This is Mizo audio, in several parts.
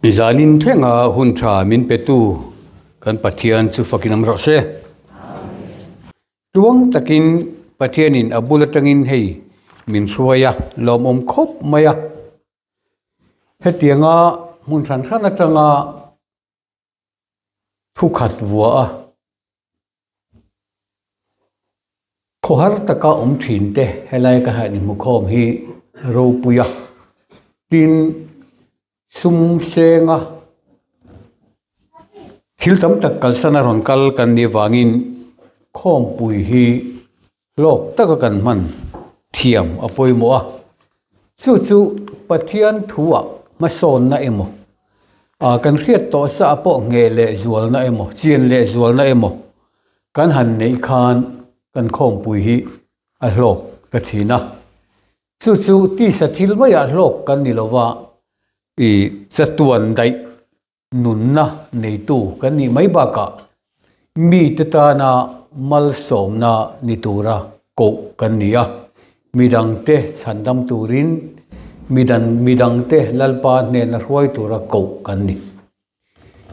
Zanin thlenga hun tha min petu kan Pathian chu fakin awm rawh se. Tluang takin Pathianin a bul atangin hei min hruai a, lawmawm khawp mai a. Hetianga hmun hran hran atanga thukhat vuah a, khawhar taka awm thin te helai ka han inhmu khawm hi ropui a, tin sum senga thil tam tak kalsan a rawn kal kan nih vangin khawmpui hi hlawk taka kan hman thiam a pawimawh a, chu chu Pathian thuah hmasawnna emaw ah kan hriat tawh sa ah pawh ngheh leh zualna emaw chian leh zualna emaw kan han neih khan kan khawmpui hi a hlawk ta thin a, chu chu tisa thil maiah hlawk kan ni lova ih chatuan daih. Nunna neitu kan nih mai bakah mite tana malsawmna ni tura koh kan ni a, midangte chhandam turin midan midangte Lalpa hnena hruai tura koh kan ni.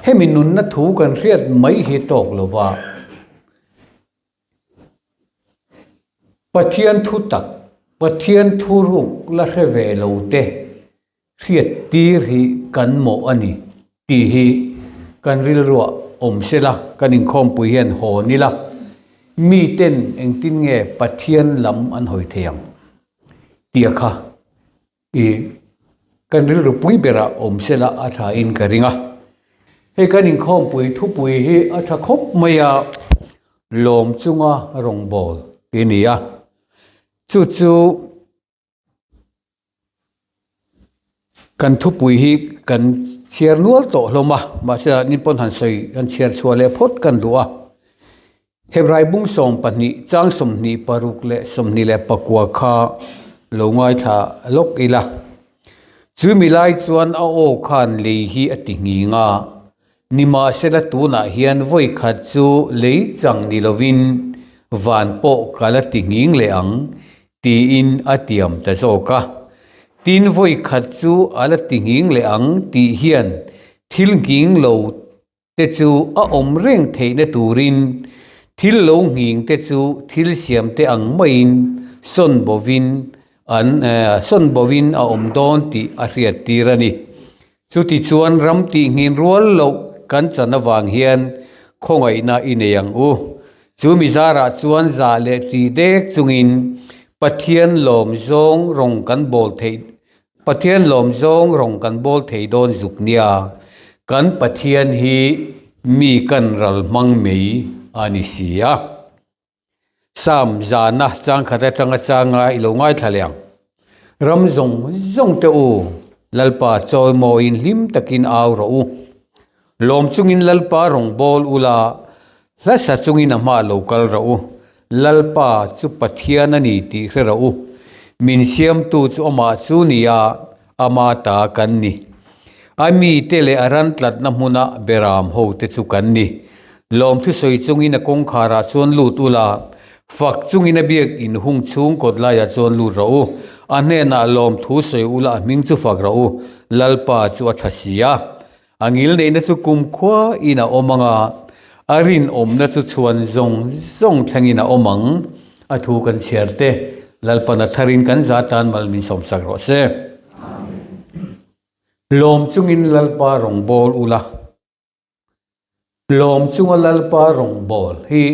Hemi nunna thu kan hriat mai hi tawk lova Pathian thu tak, Pathian thu ruk la hre ve lo te Hriat tir hi kan mawh a ni tih hi kan rilruah awm se la, kan inkhawmpui hian hawn ila, miten engtin nge Pathian lam an hawi thei ang tih a kha i kan rilru pui berah awm se la a thain ka ring a. Hei kan inkhawmpui thupui hi a tha khawp mai a, lawm chunga rawngbâwl tih a ni a, chu chu. Kan thupui hi kan chhiar nual tawh hlawm a, mahse ah ni pawn han sawi han chhiar chhuah leh phawt kan duh a. Hebrai bung 12 chang 26 leh 24 kha lo ngaithla lawk ila. Chumi lai chuan a aw khan lei hi a ti nghing a, nimahsela tunah hian vawi khat chu lei chang ni lovin van pawh ka la ti nghing leh ang Tiin a tiam ta zawk a. Tin vawi khat chu a la ti nghing leh ang tih hian thil nghing lo te chu a awm reng theihna turin thil lo nghing te chu thil siam te ang maiin sawn bovin an sawn bovin a awm dawn tih a hriat tir a ni. Chutichuan ram tih nghin rual loh kan chan avang hian khawngaihna i nei ang u. Chu mi zarah chuan zah leh tih dek chungin Pathian lawm zawng rawng kan bawl theih Pathian lawm zawng rawng kan bawl thei dawn zuk nia. Kan Pathian hi mi kan ral hmang mai a ni si a. Sam zana changkhat atanga changa i lo ngaithla leh ang. Ram zawng zawng te u, Lalpa chawimawiin hlim takin au rawh u. Lawm chungin Lalpa rawn bawl ula, hlasa chungin a hmah lo kal rawh u. Lalpa chu Pathian a ni tih hre rawh u. Min siamtu chu amah chu ni a, ama ta kan ni. A mite leh a ran tlatna hmuna beram ho te chu kan ni. Lawmthu sawi chungin a kawngkharah chuan lut ula, fak chungin a biak in hung chhung kawt laiah chuan lut rawh u. A hnenah lawmthu sawi ula a hming chu fak rawh u, Lalpa chu a tha si a. A ngil neihna chu kumkhua in a awm ang a, a rinawmna chu chhuan zawng zawng thlengin a awm ang. A thu kan chhiar te, Lalpan a tharin kan za tan mal min sawmsak rawh se. Lawm chungin Lalpa rawngbâwl ula. Lawm chunga Lalpa rawngbâwl hi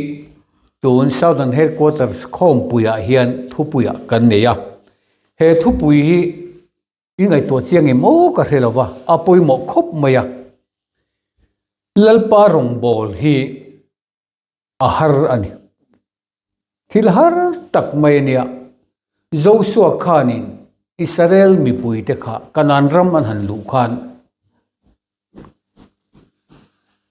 tun Southern Headquarters khawmpuiah hian thupuiah kan nei a. He thupui hi i ngaihtuah chiang em aw ka hre lo va, a pawimawh khawp mai a. Lalpa rawngbâwl hi a har a ni. Thil har tak mai a nia. Joshua khanin Israel mipuite kha Kanaan ram an han luh khan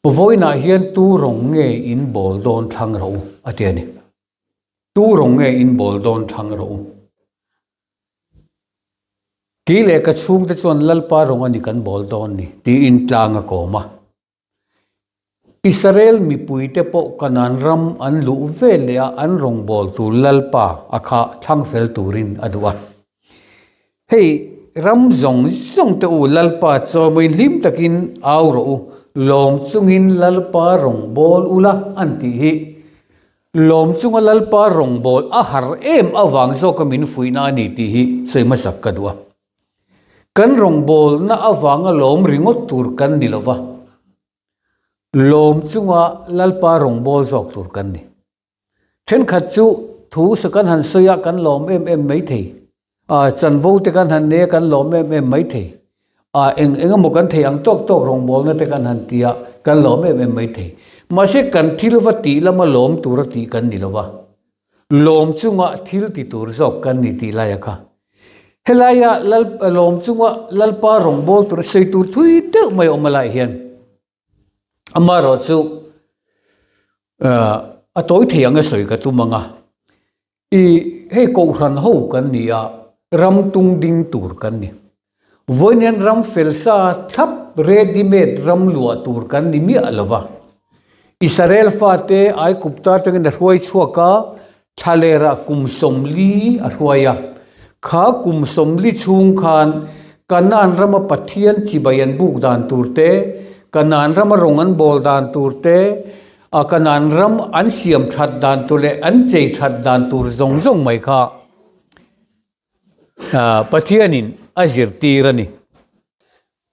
vawiinah hian tu rawng nge in bawl dawn thlang rawh u a ti a ni. Tu rawng nge in bawl dawn thlang rawh u. Kei leh ka chhungte chuan Lalpa rawng a ni kan bawl dawn ni tiin tlang a kawm a. Israel mipuite pawh Kanaan ram an luh vel leh a an rawngbawltu Lalpa a kha thlang fel turin a duh a. Hei. ram zawng zawng te u Lalpa chawimawiin hlim takin au rawh u, lawm chungin Lalpa rawngbâwl ula an tih hi. Lawm chunga Lalpa rawngbâwl a har em avang zawka min fuihna a ni tih hi sawi hmasak ka duh a. Kan rawngbâwlna avanga lawm ringawt tur kan ni lo va, lawm chunga Lalpa rawngbâwl zawk tur kan ni. Thenkhat chu thu sa kan han sawi a kan lawm em em mai thei, ah chanvo te kan han nei a kan lawm em em mai thei, ah eng eng emaw kan thei ang tawk tawk rawngbawlna te kan han ti a kan lawm em em mai thei. Mahse kan thil va tih lama lawm tura tih kan ni lo va, lawm chunga thil ti tur zawk kan ni tih laia kha. Helaia lal lawm chunga Lalpa rawngbâwl tura sawi tur thui deuh mai a awm a laiah hian. Amaherawh chu a tawi thei ang e sawi ka tum ang a, ih hei kohhran ho kan ni a, ram tung ding tur kan ni. Vawiin hian ram fel sa thlap ready made ram luah tur kan ni miah lo va. Israel fate Aigupta atangin a hruai chhuak a, Thlalera kum 40 a hruai a. Kha kum 40 chhung khan Kanaan rama Pathian chibai an buk dan tur te, Kanaan rama rawng an bawl dan tur te, a Kanaan ram an siam that dan tur leh an chei that dan tur zawng zawng mai kha Pathianin a zirtir a ni.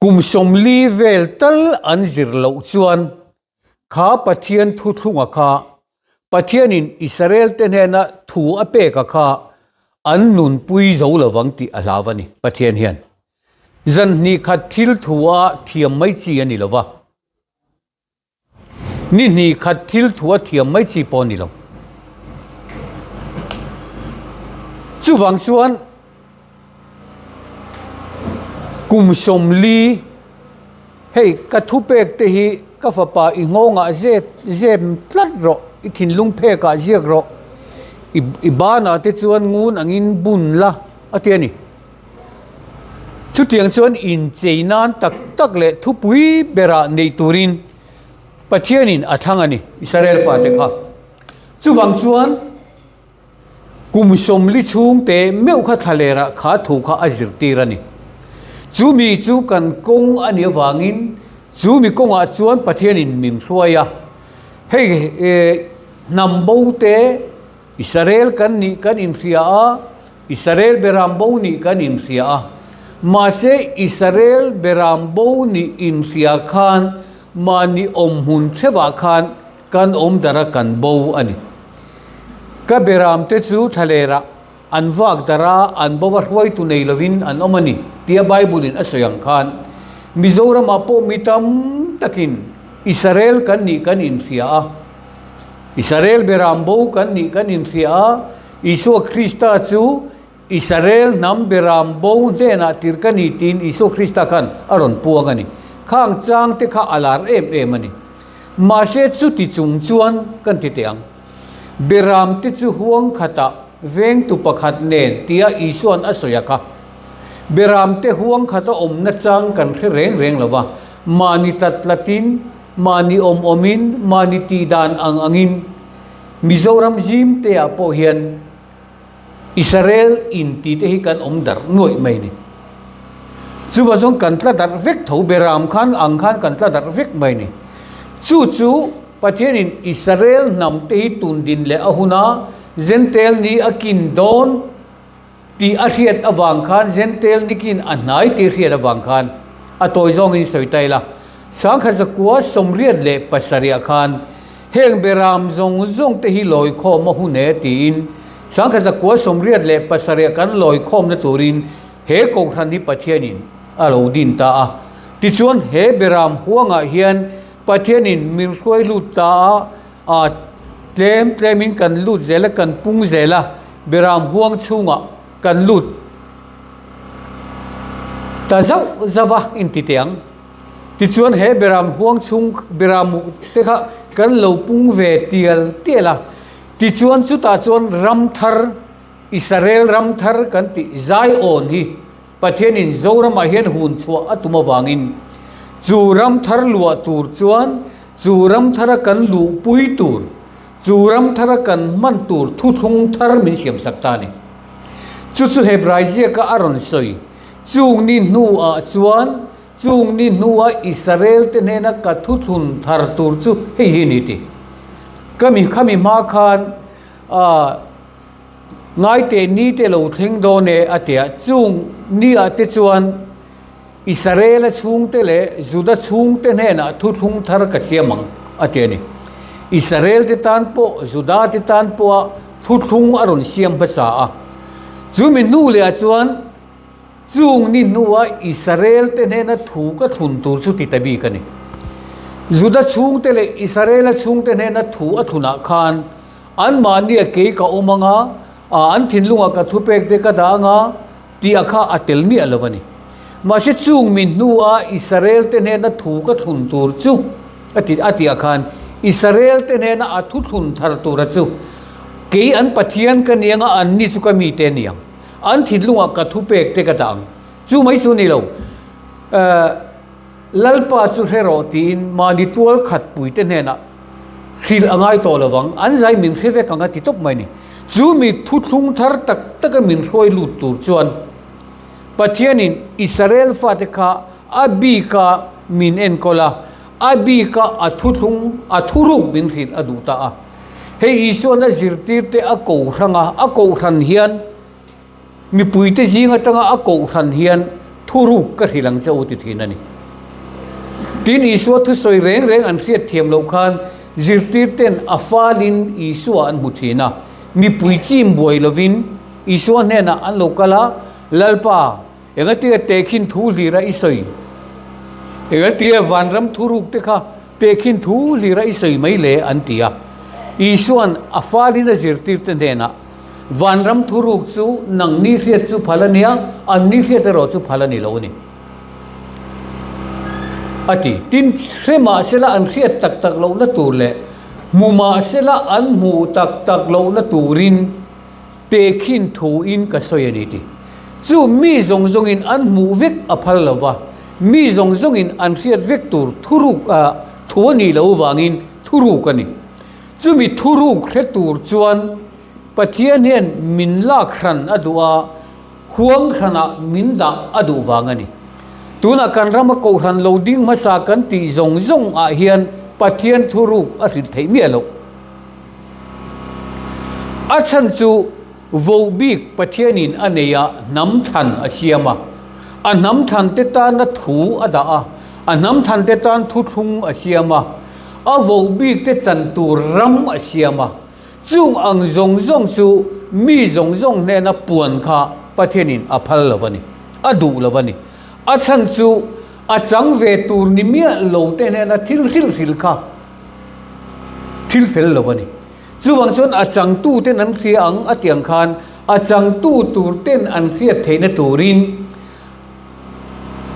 Kum 40 vel tal an zir loh chuan Kha Pathian thuthlunga kha Pathianin Israelte hnena thu a peka kha an nunpui zo lovang tih a hlau a ni. Pathian hian zan hnih khat thil thu a thiam mai chi a ni lo va, ni hnih khat thil thu a thiam mai chi pawh a ni lo. Chuvang chuan Kum 40, hei ka thupek te hi ka fapa i nghawngah zep zep tlat rawh, i thinlung phekah ziak rawh, i i banah te chuan ngun angin bun la a ti a ni. Chutiang chuan inchei nan tak tak leh thupui berah neih turin Pathianin a thlang a ni, Israel fate kha. Chuvang chuan. Kum 40 chhung te meuh kha thlalerah kha thu kha a zirtir a ni. Chu mi chu kan kawng a nih avangin chu mi kawngah chuan Pathianin min hruai a. Hei hnam bo te Israel kan nih kan inhria a, Israel beram bo nih kan inhria a. Mahse Israel beram bo nih inhria khan mahni awmhmun theuhah khan Kan awm darh a kan bo a ni. Ka beramte chu thlalerah an vak darh a, an bo va hruaitu nei lovin an awm a ni tia Bible-in a sawi ang khan Mizoramah pawh mi tam takin Israel kan nih kan inhria a, Israel beram bo kan nih kan inhria a, Isua Krista chu Israel hnam beram bo hnenah tir ka ni tiin Isua Krista khan a rawn puang a ni. Khang changte kha a lar em em a ni. Mahse chuti chung chuan kan ti teh ang. Beram te chu huang khatah vengtu pakhat nen tia Isua'n a sawi a kha. Beram te huang khata awmna chang kan hre reng reng lo va, mahni tlat tlatin, mahni awm awmin, mahni tihdan ang angin Mizoram zim te ah pawh hian Israel in tih te hi kan awm darh nuaih mai ni. Chuvang chuan kan tla darh vek tho, Beram khan ang khan kan tla darh vek mai ni. Chu chu Pathianin Israel hnam te hi tun din leh a hun a, Jentail ni a kin dawn tih a hriat avang khan, Jentail ni kin a hnai tih a hriat avang khan a tawi zawngin sawi ta ila. 1987 khan Heng beram zawng zawng te hi lawikhawm a hun e tiin 1987 kan lawikhawmna turin he Kohhran hi Pathianin a lo din ta a. Tichuan he beram huangah hian Pathianin min hruai lut ta a, a tlem tlemin kan lut zel a, kan pung zel a, beram huang chhungah kan lut ta zauh zauh a inti teh ang. Tichuan he beram huang chhung beram te kha kan lo pung ve tial tial a, tichuan chutah chuan ram thar, Israel ram thar kan tih Zion hi Pathianin Zoramah hian hun chhuah a tum avangin chu ram thar luah tur chuan chu ram thara kan luhpui tur, chu ram thara kan hman tur thuthlung thar min siamsak ta a ni. Chu chu Hebrai ziaka a rawn sawi. Chung ni hnuah chuan, chung ni hnua Israel-te hnena ka thuthlun thar tur chu hei hi a ni ti. Ka mi khami hma khan ah ngaiteh ni te lo thleng dawn e a ti a, chung ni ah te chuan Israel-a chhungte leh Juda chhungte hnenah thuthlung thar ka siam ang a ti a ni. Israel-te tan pawh Juda-te tan pawha thuthlung a rawn siam hmasa a. Chumi hnu lehah chuan chung ni hnua Israel-te hnena thu ka thlun tur chu ti ta bik a ni. Juda chhungte leh Israel-a chhungte hnena thu a thlunah khan anmahnia kei ka awm anga, an thinlungah ka thupekte ka dah anga, Tih a kha a tel miah lo a ni. Mahse chung mi hnua Israel te hnena thu ka thlun tur chu a ti a tih ah khan Israel te hnena a thu thlun thar tura chu kei an Pathian ka ni anga an ni chu ka mi te ni ang. An thinlungah ka thu pek te ka dah ang. Chu mai chu ni lo. Eh. Lalpa chu hre rawh tiin mahni tual khat puite hnenah hrilh a ngai tawh lovang, an zai min hre vek ang a ti tawp mai ni. Chu mi thuthlung thar tak taka min hruai lut tur chuan Pathianin Israel fate kha a bika min enkawl a, a bika a thuthlung, a thuruk min hrilh a duh ta a. Hei Isuan a zirtirte a kohrang a, a kohhran hian, Mipuite zing atanga a kohhran hian thuruk ka hrilh ang che u ti thin a ni. Tin, Isua thusawi reng reng an hriat thiam loh khan zirtirten a falin Isua an hmu thin a. Mipui chim buai lovin Isua hnenah an lo kal a, Lalpa, engatinge tehkhin thu hlira i sawi? Engatinge vanram thuruk te kha tehkhin thu hlira i sawi mai le? an ti a. Isua'n a falin a zirtirte hnenah, Vanram thuruk chu nang ni hriat chu phal a nia, an ni hriat erawh chu phal a ni lo a ni. A ti. Tin, hre mahsela an hriat tak tak lohna tur leh hmu mahsela an hmuh tak tak lohna turin tehkhin thuin ka sawi a ni ti. Chu mi zawng zawngin an hmuh vek a phal lo va, mi zawng zawngin an hriat vek tur thuruk thu a nih loh vangin thuruk a ni. Chumi thuruk hre tur chuan Pathian hian min lak hran a duh a, huang hranah min dah a duh vang a ni. Tunah kan rama kohhran lo ding hmasa kan tih zawng zawng ah hian Pathian thuruk a hrilh theih miah loh. A chhan chu voh bik Pathianin a nei a, hnam thlan a siam a. A hnam thlan te tana thu a dah a, a hnam thlan te tan thuthlung a siam a. A voh bik te chan tur ram a siam a, chung ang zawng zawng chu mi zawng zawng hnena puan kha Pathianin a phal lo a ni, a duh lo a ni. A chhan chu a chang ve tur ni miah lo te hnena thil hrilh hrilh kha thil fel lo a ni. Chuvang chuan a changtu ten an hria ang a tiang khan a changtu tur ten an hriat theihna turin,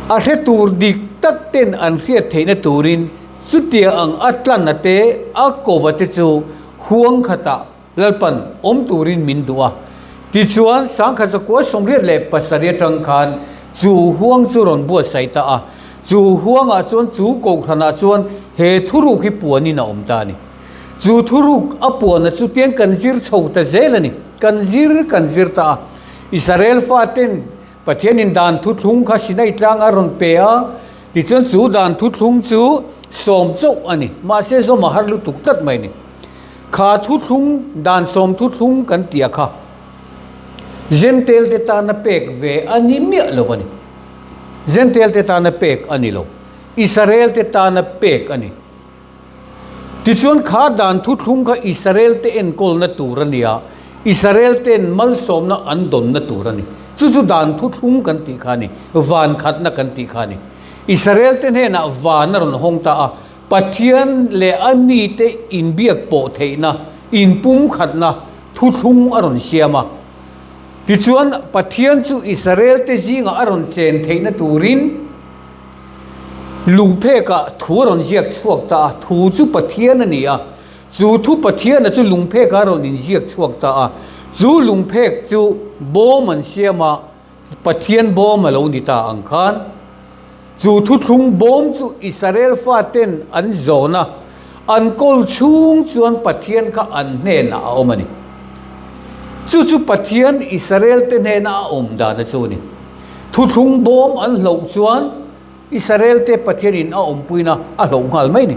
A hre tur dik tak ten an hriat theihna turin chutia ang a tlanna te, a kova te chu huang khatah Lalpan awm turin min duh a. Tichuan, Sangkhat zakua 87 atang khan chu huang chu rawn buatsaih ta a. Chu huangah chuan chu kohhranah chuan he thuruk hi puanin a awm ta a ni. Chu thuruk a puana chu tiang kan zir chho ta zel a ni. Kan zir kan zir ta a. Israel faten Pathianin dan thuthlung kha Sinai tlang a rawn pe a, tichuan chu dan thuthlung chu sawm chauh a ni. Mahse zawm a har lutuk tlat mai a ni. Kha thuthlung, dan sawm thuthlung kan tih a kha Jentail te tana pek ve a ni miah lo a ni. Jentail te tana pek a ni lo. Israel te tana pek a ni. Tichuan kha dan thuthlung kha Israel te enkawlna tur a ni a, Israel ten malsawmna an dawnna tur a ni. Chu chu dan thuthlung kan tih kha a ni, van khatna kan tih kha a ni. Israel te hnenah van a rawn hawng ta a, Pathian leh a mite inbiak pawh theihna, inpumkhatna thuthlung a rawn siam a. Tichuan Pathian chu Israel te zingah a rawn chen theihna turin, Lungphekah thu a rawn ziak chhuak ta a, thu chu Pathian a ni a, chu thu Pathiana chu lungphekah a rawn inziak chhuak ta a, chu lungphek chu bawm an siam a, Pathian bawm a lo ni ta ang khan, chu thuthlung bawm chu Israel faten an zawn a, an kawl chhung chuan Pathian kha an hnenah a awm a ni. Chu chu Pathian Israel te hnena a awm dan a chu a ni. Thuthlung bawm an hloh chuan Israelte Pathianin a awmpuina a hloh nghal mai ni.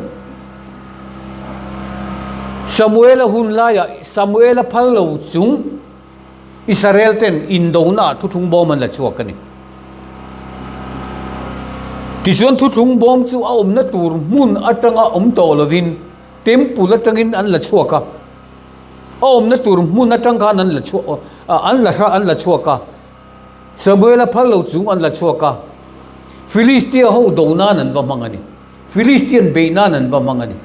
Samuela hun laiah Samuela phal lo chung Israelten indonaah thuthlung bawm an la chhuak a ni. Tichuan thuthlung bawm chu a awmna tur hmun atanga awm tawh lovin Temple atangin an la chhuak a, a awmna tur hmun atang khan an la chhuak an la hra an la chhuak a, Samuela phal lo chung an la chhuak a, Philistia ho do nan an va hmang a ni, Philistian beih nan an va hmang a ni,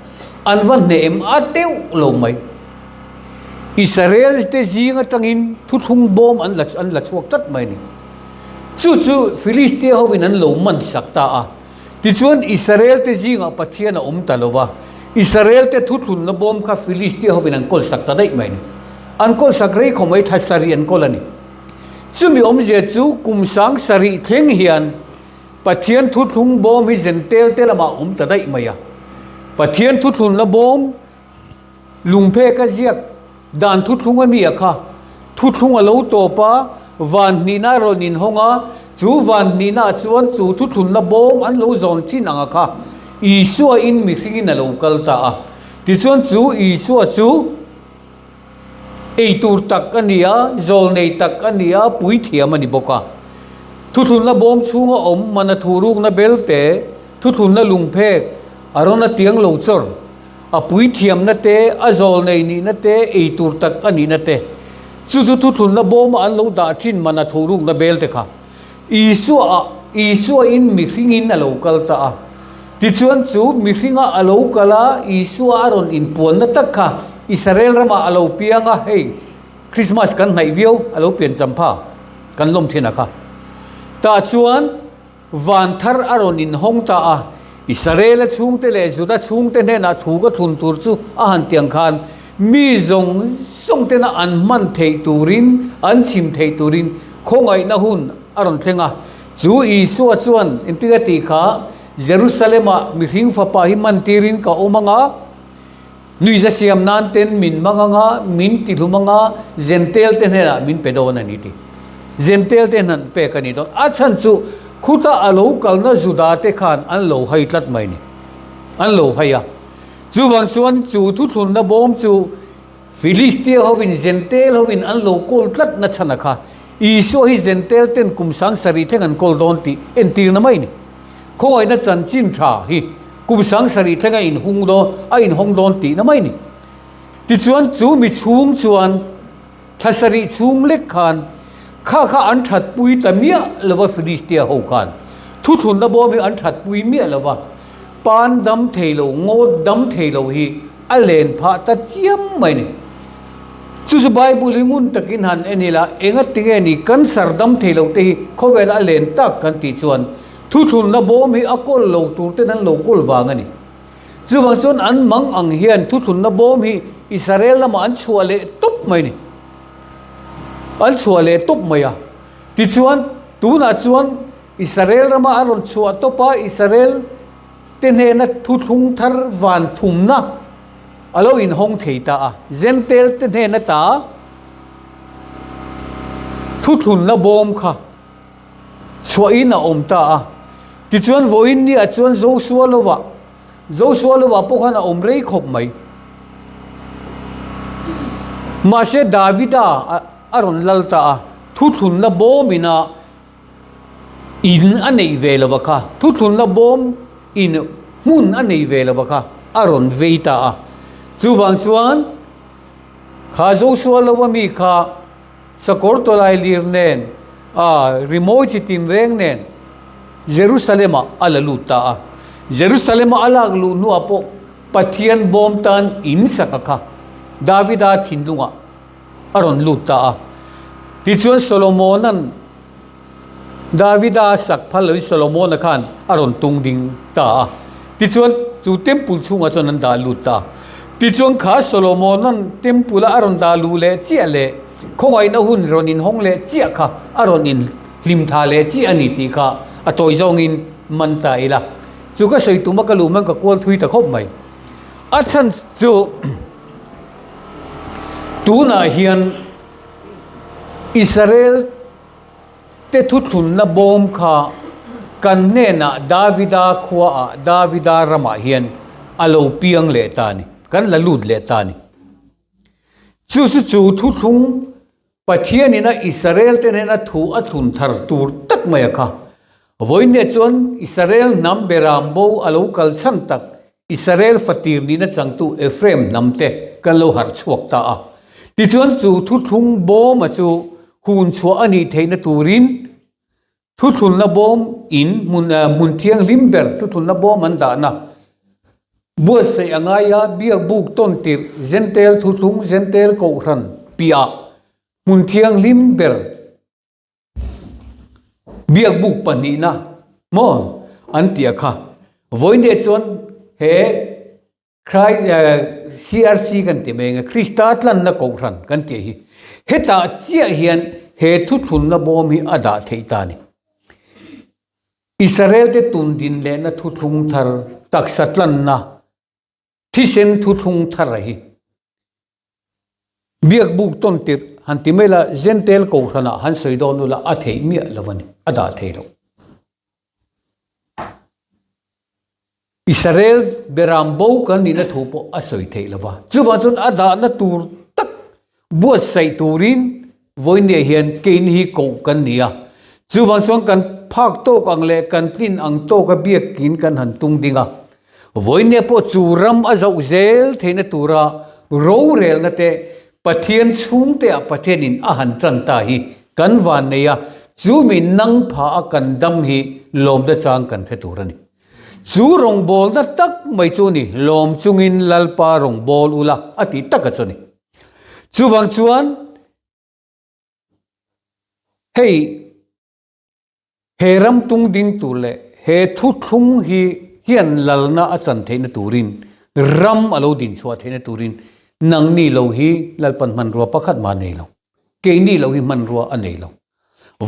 an va hneh em a deuh lo mai. Israel te zing atangin thuthlung bawm an la an la chhuak tlat mai a ni. Chu chu Philistia hovin an lo man sak ta a. Tichuan, Israelte zingah Pathian a awm ta lo va, Israelte thuthlunna bawm kha Philistia hovin an kawl sak ta daih mai a ni. An kawl sak rei khawm mai, thla sarih an kawl a ni. Chumi awmzia chu kum sang sarih thleng hian Pathian thuthlung bawm hi Zentelte lamah a awm ta daih mai a. Pathian thuthlunna bawm Lungphek a ziak dan thuthlung a mi a kha. Thuthlung a lo tawp a, van hnihna a rawn inhawng a, chu van hnihnaah chuan chu thuthlunna bawm an lo zawn thin ang a kha. Isua in mihringin a lo kal ta a. Tichuan chu Isua chu eitur tak a ni a, zawlnei tak a ni a, puithiam a ni bawk a. Thuthlunna bawm chhunga awm mana thurukna belte, thuthlunna lungphek a rawn a tiang lo chawr. A puithiamna te, a zawlnei nihna te, ei tur tak a nihna te, chu chu thuthlunna bawma an lo dah thin man a thurukna bel te kha Isua ah, Isua in mihringin a lo kal ta a. Tichuan chu mihringa a lo kal a, Isua a rawn inpuanna tak kha Israel ramah a lo piang a, hei Christmas kan hnaih viau, a lo pian champha kan lawm thin a kha. Tah chuan. Van thar a rawn inhawng ta a, Israela chhungte leh Juda chhungte hnenah thu ka thlun tur chu a han tiang khan mi zawng zawng tena an hman theih turin, an chhim theih turin khawngaihna hun a rawn thleng a. Chu Isua chuan engtin a tih kha, Jerusalem-ah mihring fapa hi man tirin ka awm ang a, Nuiza siam nan ten min hmang anga, min ti hlum anga, Zentel te hnenah min pe dawn a ni ti. Zentel te hnan pek a ni dawn. A chhan chu khuta a lo kalna Juda te khan an lo hai tlat mai ni. An lo hai a. Chuvang chuan chu thuthlunna bawm chu Philistia hovin Zentel hovin an lo kawl tlat na chhan a kha. Isua hi Zentel ten kum 7000 thleng an kawl dawn tih entirna mai ni. Khawngaihna chanchin tha hi kum 7000 thleng a inhung dawn, a inhawng dawn tihna mai ni. Tichuan chu mi chhung chuan thla sarih chhung lek khan kha kha an thatpui ta miah lova Philistia ho khan thuthlunna bawm hi an thatpui miah lova pan dam thei lo, ngaw dam thei lo hi a len phah ta chiam mai ni. Chu chu Bible hi ngun takin han en ila enga tinge ni cancer dam thei lo te hi khawvela a len tak kan tih chuan Thuthlunna bawm hi a kawl lo tur ten an lo kawl vang a ni. Chuvang chuan an mang ang hian thuthlunna bawm hi Israel lamah an chhuah leh tawp mai a ni. An chhuah leh tawp mai a. Tichuan, tunah chuan Israel rama a rawn chhuah tawp a, Israel te hnena thuthlung thar van thumna a lo inhawng thei ta a. Jentail te hnena ta thuthlunna bawm kha. Chhuahin a awm ta a. Tichuan vawiin niah chuan Joshua lovah, Joshua lovah pawh khan a awm rei khawp mai. Mahse Davida a rawn lal ta a, thuthlunna bawmin a in a neih ve lova kha, thuthlunna bawm in hmun a nei ve lova kha a rawn vei ta a. Chuvang chuan kha Joshua lova mi kha Sakawr tawlai lir nen, a rimawi chi tinreng nen Jerusalem-ah a la lut ta a. Jerusalem-a a lak luh hnuah pawh Pathian bawm tan in saka kha Davida thinlungah a rawn lut ta a. Tichuan Solomona'n Davida sak phal loin Solomona khan a rawn tung ding ta a. Tichuan, chu temple chhungah chuan an dah lut ta a. Tichuan, kha Solomona'n temple-a a rawn dah luh leh chiah leh khawngaihna hun rawn inhawng leh chiah kha a rawn inhlim tha leh chiah a ni tih kha a tawi zawngin man ta ila. Chu ka sawi tuma ka luh man ka kual thui ta khawp mai. A chhan chu tunah hian Israel. te thuthlunna bawm kha kan hnenah Davida khuaah Davida ramah hian a lo piang leh ta a ni, kan la lut leh ta a ni. Chu chu chu thuthlung Pathianin a Israel te hnena thu a thlun thar tur tak mai a kha. Vawiinne chuan Israel hnam beram bo a lo kal chhan tak Israel fatir nihna changtu Ephraim hnam te kan lo harh chhuak ta a. Tichuan chu thuthlung bawma chu hun chhuah a nih theihna turin Thuthlunna bawm in hmun hmun thianghlim ber thuthlunna bawm an dahna buatsaih a ngai a, biak buk tawn tirh Jentail thuthlung Jentail kohhran piah hmun thianghlim ber biak buk pahnihna maw an tih a kha. Vawiin chuan he CRC kan ti mai ang e, Krista tlanna kohhran kan tih hi hetah chiah hian he thuthlunna bawm hi a dah theih ta a ni. Israel te tun din lehna thuthlung thar, taksa tlanna, thisen thuthlung thar a hi. Biakbuk tawn tirh han ti mai la, Jentail kohhranah han sawi dawn ula a theih miah lo a ni, a dah thei lo. Israel beram bo kan nihna thu pawh a sawi theih lo va. Chuvang chuan a dahna tur tak buatsaih turin vawinia hian keini hi koh kan ni a. Chuvang chuan kan phak tawk ang leh kan tlin ang tawka biakin kan han tung ding a. Vawinia pawh chu ram a zoh zel theihna tura rorelna te Pathian chhungteah Pathianin a han tan ta hi kan van nei a, chu mi nang pha a kan dam hi lawmna chang kan hre tur a ni. Chu rawngbawlna tak mai chu ni, lawm chungin Lalpa rawngbâwl ula a tih taka chu ni. Chuvang chuan hei he ram tung ding tur leh he thuthlung hi hian lalna a chan theihna turin, ram a lo din chhuah theihna turin nangni lo hi Lalpan hmanrua pakhat mah a nei lo. Keini lo hi hmanrua a nei lo.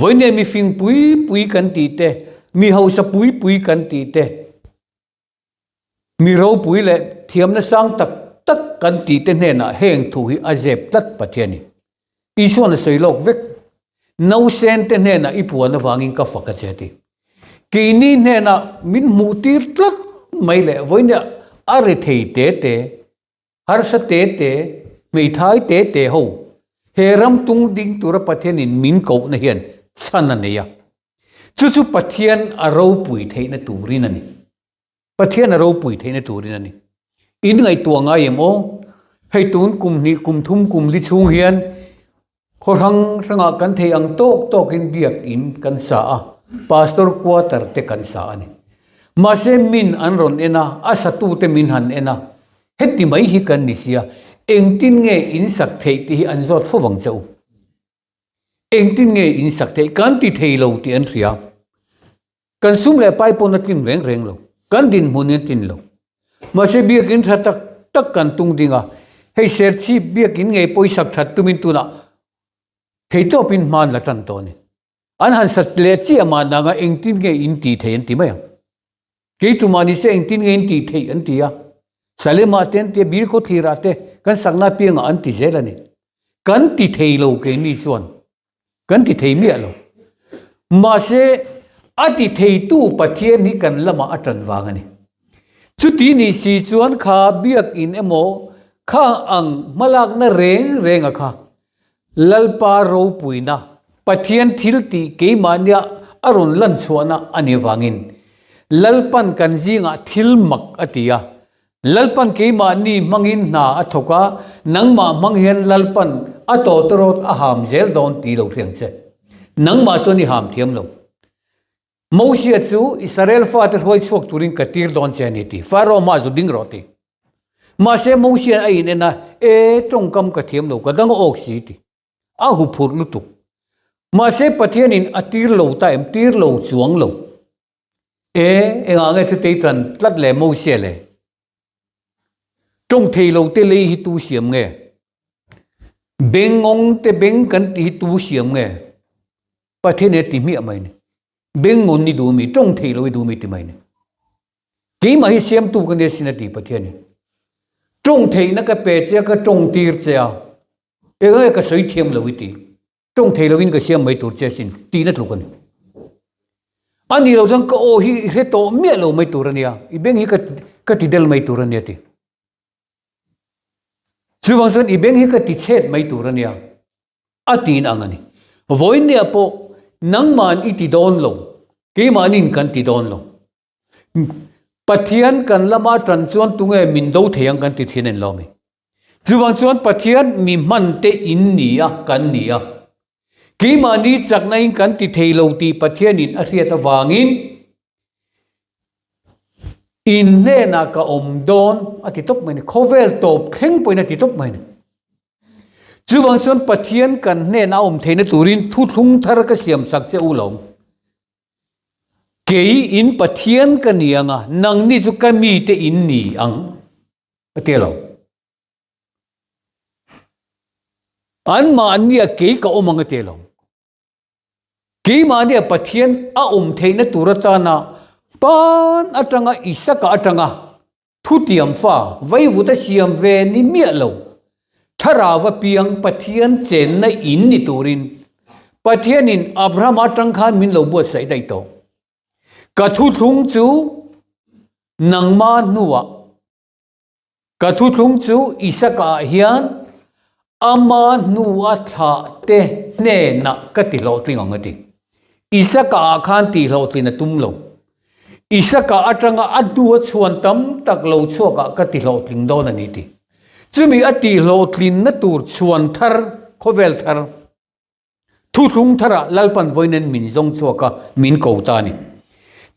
Vawiin mi fing pui pui kan tih te, mi hausa pui pui kan tih te, mi ropui leh thiamna sang tak tak kan tih te hnenah heng thu hi a zep tlat Pathianin. Isuan a sawi lawk vek. Nausen te hnenah i puan avangin ka fak a che ti. Keini hnenah min hmuh tir tlat mai leh vawiin a rethei te te, Harsa te te, hmeithai te te ho, he ram tung ding tura Pathianin min kohna hian chhan a nei a. Chu chu Pathian a ropui theihna turin a ni. Pathian a ropui theihna turin a ni. In ngaihtuah ngai em aw? Hei tun kum hnih, kum thum, kum li chhung hian Khaw hrang hrangah kan thei ang tawk tawkin biakin kan sa a, pastor quarter te kan sa a ni. Mahse min an rawn en a, a satute min han en a, heti mai hi kan ni sia, engtin nge in sak theih tih hi an zawt fo vang che u. Engtin nge in sak theih kan ti thei lo tih an hria. Kan sum leh pai pawn a tlin reng reng lo, kan dinhmun in a tlin lo. Mahse biakin tha tak tak kan tung ding a, hei Serchhip biakin ngei pawisak that tumin tunah theitawpin hman la tan tawh a ni. An han sat leh chiah mah nanga engtin nge in tih theih an ti mai ang. Kei tumah ni se engtin nge in tih theih an ti a, Salema te an ti a, Bir khawthlirah te kan sakna apiangah an ti zel a ni. Kan ti thei lo keini chuan. Kan ti thei miah lo. Mahse, a ti theitu Pathian hi kan lamah a ṭan vang a ni. Chuti nih si chuan kha biakin emaw kha ang hmalakna reng renga kha Lalpa ropuina, Pathian thil tih keimahnia a rawn lan chhuahna a nih vangin Lalpan kan zingah thil mak a ti a, Lalpan keimahni hmangin hna a thawk a, nangmah hmang hian Lalpan a tawtawrawt a ham zel dawn ti lo hriang che. Nangmah chuan i ham thiam lo. Mosia chu Israel fate hruai chhuak turin ka tir dawn che a ni ti. Pharaoh hmaah zu ding rawh ti. Mahse Mosia'n a inen a, E, tawngkam ka thiam lo, ka dang awk si ti. A huphurh lutuk. Mahse Pathianin a tir lo ta em? Tir lo chuang lo. E, engah nge chu tei tan tlat le Mose le? Tawng thei lo te lei hi tu siam nge? Bengngawng te beng kan ti hi tu siam nge? Pathian he ti hmiah mai ni. Bengngawn ni duh mi, tawng thei lo i duh mi ti mai ni. Keimah hi siamtu ka nia sin a ti Pathian hi. Tawng theihna ka pe che a, ka tawng tir che a. Engah nge ka sawi thiam lo i ti? Tawng thei lovin ka siam mai tur che asin tihna tluk a ni. A nih loh chuan ka aw hi i hre tawh miah lo mai tur a nia, i beng hi ka ka ti del mai tur a nia ti. Chuvang chuan i beng hi ka ti chhet mai tur a nia a tiin ang a ni. Vawiinniah pawh nangma'n i ti dawn lo, keimahni'n kan ti dawn lo. Pathian kan lama tan chuan tunge min do thei ang kan ti thin en lo mi. Chuvang chuan Pathian mi hman te in ni a kan ni a. Keimahni chakna in kan ti thei lo tih Pathian in a hriat avangin in hnenah ka awm dawn a ti tawp mai ni. Khawvel tawp thleng pawhin a ti tawp mai ni. Chuvang chuan Pathian kan hnenah a awm theihna turin thuthlung thar ka siam sak che u lo. Kei in Pathian ka ni ang a, nangni chu ka mite in ni ang, a ti lo. Anmahnia kei ka awm ang a ti lo. Keimahnia Pathian a awm theihna tur atana hman atanga Isaka atanga Thutiam fa vaivuta siam ve ni miah lo, thlarau apiang Pathian chenna in ni turin Pathianin Abraham atang khan min lo buatsaih daih tawh. Ka thuthlung chu nangma hnuah, ka thuthlung chu Isaka ah hian ama hnua thlah te hnenah ka ti hlawhtling ang a ti. Isaka ah khan tih hlawhtlin a tum lo. Isaka atanga a hnu a chhuan tam tak lo chhuak ah ka ti hlawhtling dawn a ni ti. Chumi a tih hlawhtlinna tur chhuan thar, khawvel thar, thuthlung thar ah Lalpan vawiin min zawng chhuak a, min ko ta a ni.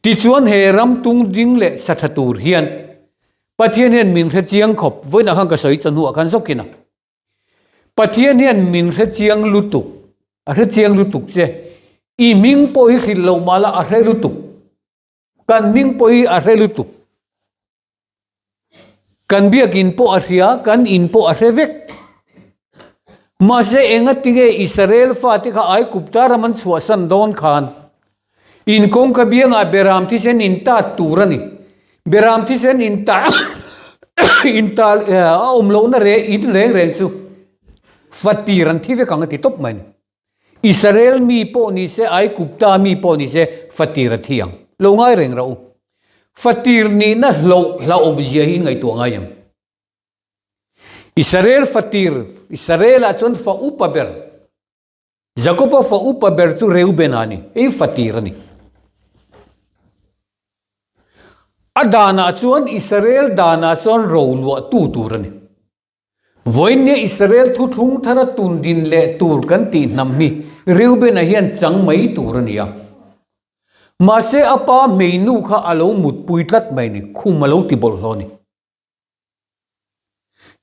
Tichuan he ram tung ding leh sa tha tur hian Pathian hian min hre chiang khawp, vawiinah khan ka sawi chawhnu ah khan zawkin a. Pathian hian min hre chiang lutuk, a hre chiang lutuk che. I hming pawh hi hrilh loh mah la a hre lutuk. Kan hming pawh hi a hre lutuk. Kan biakin pawh a hria, kan in pawh a hre vek. Mahse engatinge Israel fate kha Aigupta ram an chhuahsan dawn khan In kawngka biangah Beram thisen in tat tur a ni. Beram thisen in ta in ta a awm lohna re in reng reng chu fatir an thi vek ang a ti tawp mai a ni. Israel mi pawh ni se, Aigupta mi pawh ni se fatir a thi ang. Lo ngai reng rah u. Fatir nihna hloh hlauhawmzia hi in ngaihtuah ngai ang. Israel fatir, Israel-ah chuan fa upa ber. Jakoba fa upa ber chu Reubena a ni, ei fatir a ni. A danah chuan Israel danah chuan roluahtu tur a ni. Vawiinnia Israel thuthlung thara tundin leh tur kan tih hnam hi Reubena hian chang mai tur a ni a. Mahse a pa hmeinu kha a lo mutpui tlat mai a ni, khum a lo ti bawlhhlawh a ni.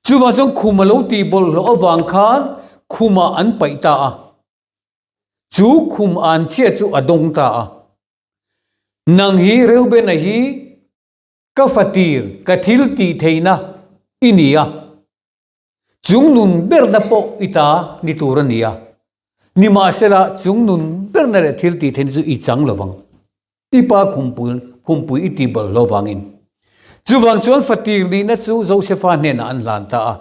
Chuvang chuan khum a lo tih bawlhhlawh avang khan khumah an paih ta a, chu khum an chhia chu a dawng ta a. Nang hi Reubena hi ka fatir, ka thil tih theihna i ni a, chung nun berna pawh i ta ni tur a ni a, nimahsela chung nun berna leh thil tih theihna chu i chang lovang. I pa khumpui khumpui i tih bawlhhlawh vangin. Chuvang chuan fatir nihna chu Josefa hnenah an hlan ta a.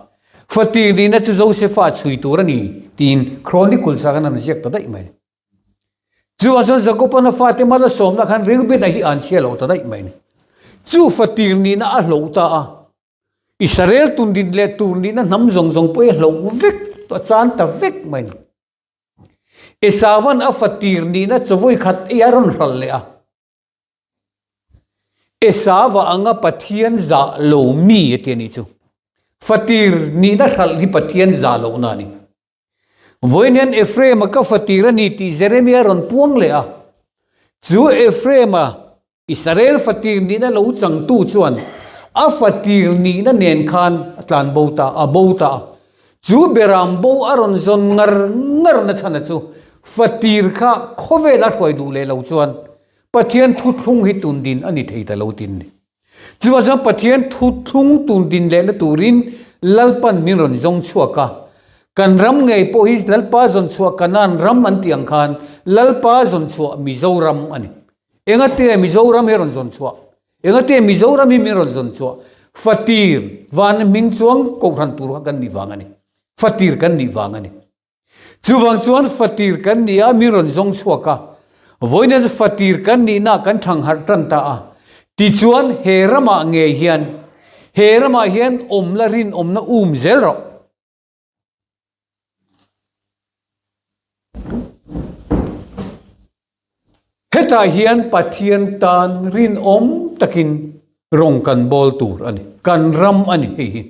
Fatir nihna chu Josefa chhui tur a ni tiin Chronicles ah khan an ziak ta daih mai. Chuvang chuan Jakoban a fate mal a sawmna khan Reubena hi an chhia lo ta daih mai. Chu fatir nihna a hloh ta a. Israel tundin leh tur nihna hnam zawng zawng pawh hi a hloh vek a chan ta vek mai. Esauan a fatir nihna chawi khat ei a rawn hralh leh a. Esaua anga Pathian zah lo mi a ti a nih chu. Fatir nihna hralh hi Pathian zah lohna a ni. Vawiin hian Ephraim-a ka fatir a ni tih Jeremia a rawn puang leh a. Chu Ephraim-a Israel fatir nihna lo changtu chuan a fatir nihna nen khan a tlan bo ta, a bo ta a. Chu beram bo a rawn zawn ngar ngar na chhana chu fatir kha khawvel a hruai duh leh lo chuan Pathian thuthlung hi tundin a ni thei ta lo tin ni. Chuvang chuan Pathian thuthlung tundin lehna turin Lalpan min rawn zawng chhuak a. Kan ram ngei pawh hi Lalpa zawn chhuah Kanaan ram an tih ang khan Lalpa zawn chhuah Mizoram a ni. Engate Mizoram hi rawn zawn chhuah? Engate Mizoram hi min rawn zawn chhuah? Fatir van hming chuang kohhran tur kha kan nih vang a ni. Fatir kan nih vang a ni. Chuvang chuan fatir kan ni a, mi rawn zawng chhuak a. Vawiin chu fatir kan nihna kan thangharh tan ta a. Tichuan he ramah ngei hian, he ramah hian awm la rinawmna um zel rawh. Hetah hian Pathian tan rinawm takin rawng kan bawl tur a ni. Kan ram a ni hei hi.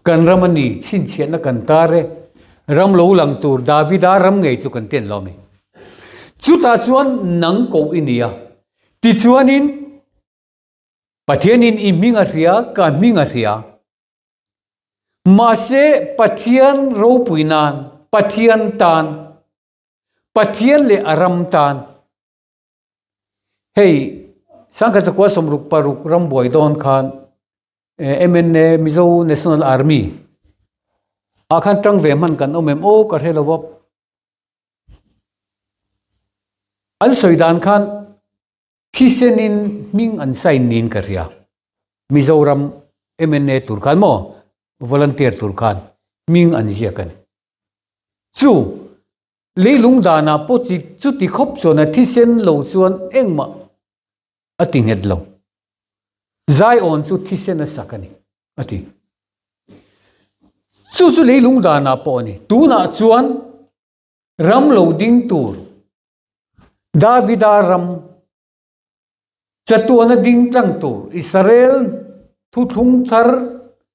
Kan ram a ni, chhinchhiahna kan tar e. Ram lo lang tur Davida ram ngei chu kan ten lo a ni. Chutah chuan nang koh i ni a. Tichuanin Pathianin i hming a hria, ka hming a hria. Mahse Pathian ropui nan, Pathian tan, Pathian leh a ram tan. Hei Sangkhat Chakua 66 ram buai dawn khan MNA Mizo National Army ah khan tang ve hman kan awm em aw ka hre lo va. An sawi dan khan Thisenin hming an sign niin ka hria. Mizoram MNA tur khan maw volunteer tur khan hming an ziak a ni. Chu leilung danah pawh chi chuti khawp chuan a thisen lo chuan engmah a ti nghet lo. Zion chu thisen a sak a ni a ti. Chu chu leilung danah pawh a ni. Tunah chuan ram lo ding tur Davida ram chatuana ding tlang tur Israel thuthlung thar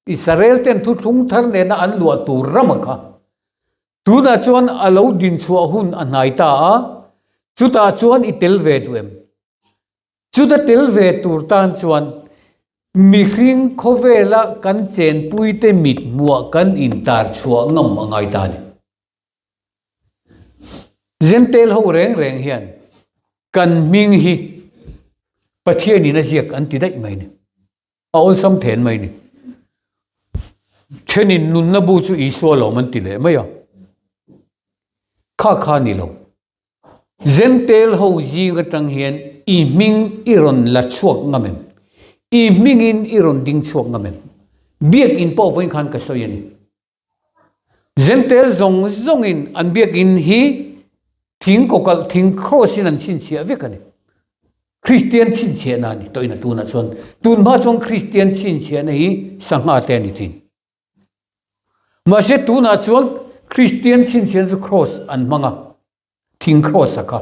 Israel ten thuthlung thar nena an luah tur ram a kha. Tunah chuan a lo din chhuah hun a hnai ta a, chutah chuan i tel ve duh em? Chuta tel ve tur tan chuan mihring khawvela kan chenpuite mit hmuah kan intar chhuah ngam a ngai ta a ni. Zentel ho reng reng hian kan hming hi Pathianin a ziak an ti daih mai ni. A awlsam then mai ni. Thenin nunna bu chu Isua lawm an ti leh mai a. Kha kha ni lo. Zentel ho zing atang hian i hming i rawn la chhuak ngam em? I hmingin i rawn ding chhuak ngam em? Biakin pawh vawiin khan ka sawi a ni. Zentel zawng zawngin an biakin hi thing kawkalh thing cross in an chhinchhiah vek a ni. Kristian chhinchhiahna a ni tawhin a tunah chuan tun hma chuan Kristian chhinchhiahna hi sangha te a ni thin. Mahse tunah chuan Kristian chhinchhiahna chu cross an hmang a, thing cross a kha.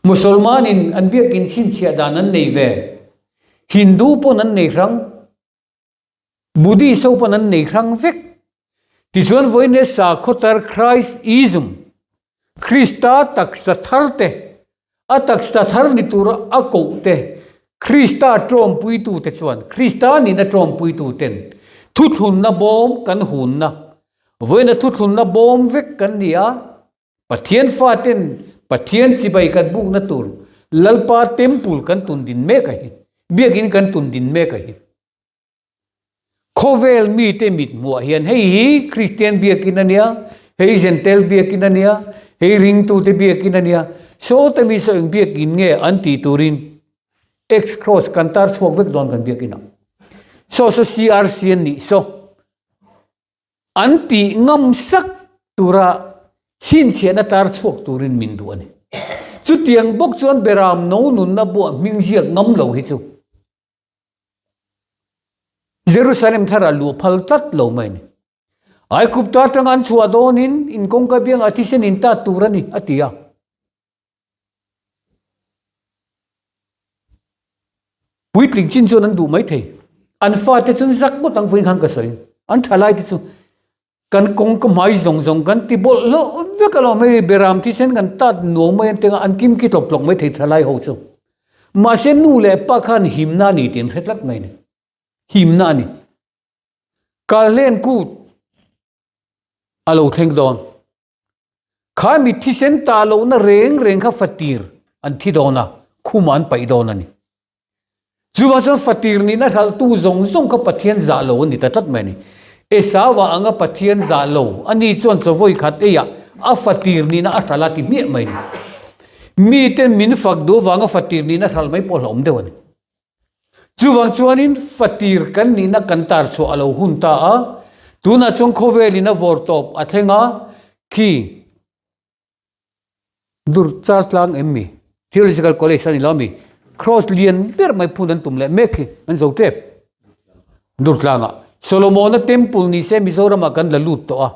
Musalmanin an biakin chhinchhiah dan an nei ve, Hindu pawn an nei hrang. Buddhist ho pawn an nei hrang vek. Tichuan vawiin sakhaw tar Christism, Krista taksa thar te, a taksa thar ni tura a koh te, Krista tawmpuitu te chuan, Krista nihna tawmpuitu ten thuthlunna bawm kan hunna, vawiina thuthlunna bawm vek kan ni a, Pathian faten Pathian chibai kan bukna tur Lalpa temple kan tun din mek a hi, biakin kan tun din mek a hi. Khawvel mite mit hmuah hian hei hi Kristian biakin a nia, hei Jentail biakin a nia, hei ringtute biakin a nia, sawta mi saw eng biakin nge an tih turin X cross kan tar chhuak vek dawn kan biakin ah. Saw saw CRC an nih saw. An tih ngam sak tura chhinchhiahna tar chhuak turin min duh a ni. Chutiang bawk chuan Beram no nunna buah hming ziak ngam lo hi chu Jerusalem tharah luh phal tlat lo mai a ni. Aikupta atanga an chhuah dawnin in kawngka biangah thisen in tat tur a ni, a ti a. Puitling chin chuan an duh mai thei. An fate chuan zak ngawt ang vawiin khan ka sawi. An tha lai te chu kan kawng ka hmai zawng zawng kan ti bawlh hlauh vek alawm hei beram thisen kan tat nuam mai an teng a an kim ki tlawk tlawk mai thei tha lai ho chu. Mahse nu leh pa khan himna a ni tih an hre tlat mai a ni. Himna a ni. Kalhlen kut a lo thleng dawn. Kha mi thisen ta lohna reng reng kha fatir an thi dawn a, khumah an paih dawn a ni. Chuvang chuan fatir nihna hralhtu zawng zawng kha Pathian zah lo a ni ta tlat mai a ni. Esau-a anga Pathian zah lo a ni chuan chawvawi khat eiah a fatir nihna a hralh a ti hmiah mai a ni. Mite min fak duh avanga fatir nihna hralh mai pawh hlauhawm deuh a ni. Chuvang chuanin fatir kan nihna kan tar chhuah a lo hun ta a, Tunah chuan khawvelin a vawr tawp a thleng a, khi dur char tlang em mi? Theological College a ni lo a mi? Cross lian ber mai phun an tum leh mek hi an zo tep. Dur tlangah Solomona Temple ni se Mizoramah kan la lut tawh a,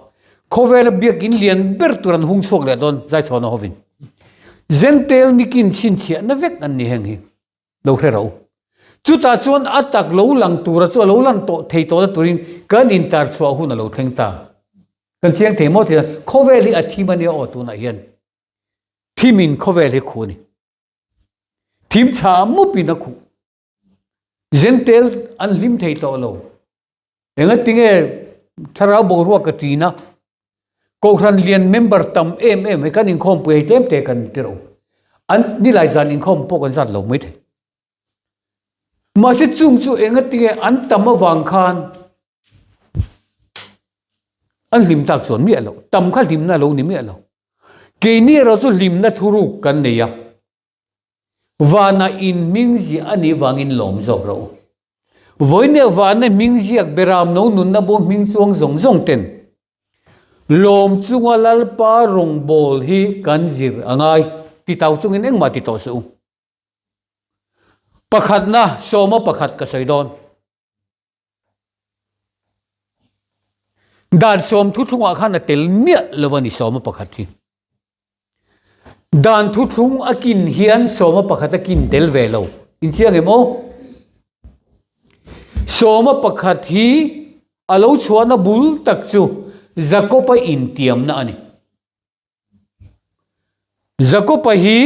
khawvela biakin lian ber tur an hung chhuak leh dawn Zaichhawna hovin. Zentail nikin chhinchhiahna vek an ni heng hi. Lo hre ro. Chutah chuan a tak lo lang tura chu a lo lang tawh thei tawhna turin kan intar chhuah hun a lo thleng ta. Kan chiang thei maw thei khawvel hi a thim a nia aw tunah hian. Thimin khawvel hi khu a ni. Thim chha mupin a khuh. Zentel an hlim thei tawh lo. Engatinge thlarau boruak ka ṭin a, Kohhran lian member tam em em hei kan inkhawmpui hei tlem te kan ti ro. An nilai zan inkhawm pawh kan zat lo mai thei. Mahse chung chu engatinge an tam avang khan an hlim tak chuan miah lo. Tam kha hlimna lo ni miah lo. Keini erawh chu hlimna thuruk kan nei a. Vana in hming ziah a nih vangin lawm zawk rawh u. Vawinia vana hming ziak beram no nunna bo hming chuang zawng zawng ten lawm chunga Lalpa rawngbâwl hi kan zir a ngai ti tau chungin engmah ti tawh suh u. Pakhatna, sawma pakhat ka sawi dawn. Dan sawm thuthlungah khan a tel miah lo a ni sawma pakhat hi. Dan thuthlung a kin hian sawma pakhat a kin tel ve lo. Inchiang em aw? Sawma pakhat hi a lo chhuahna bul tak chu Jakob-a intiamna a ni. Jakob-a hi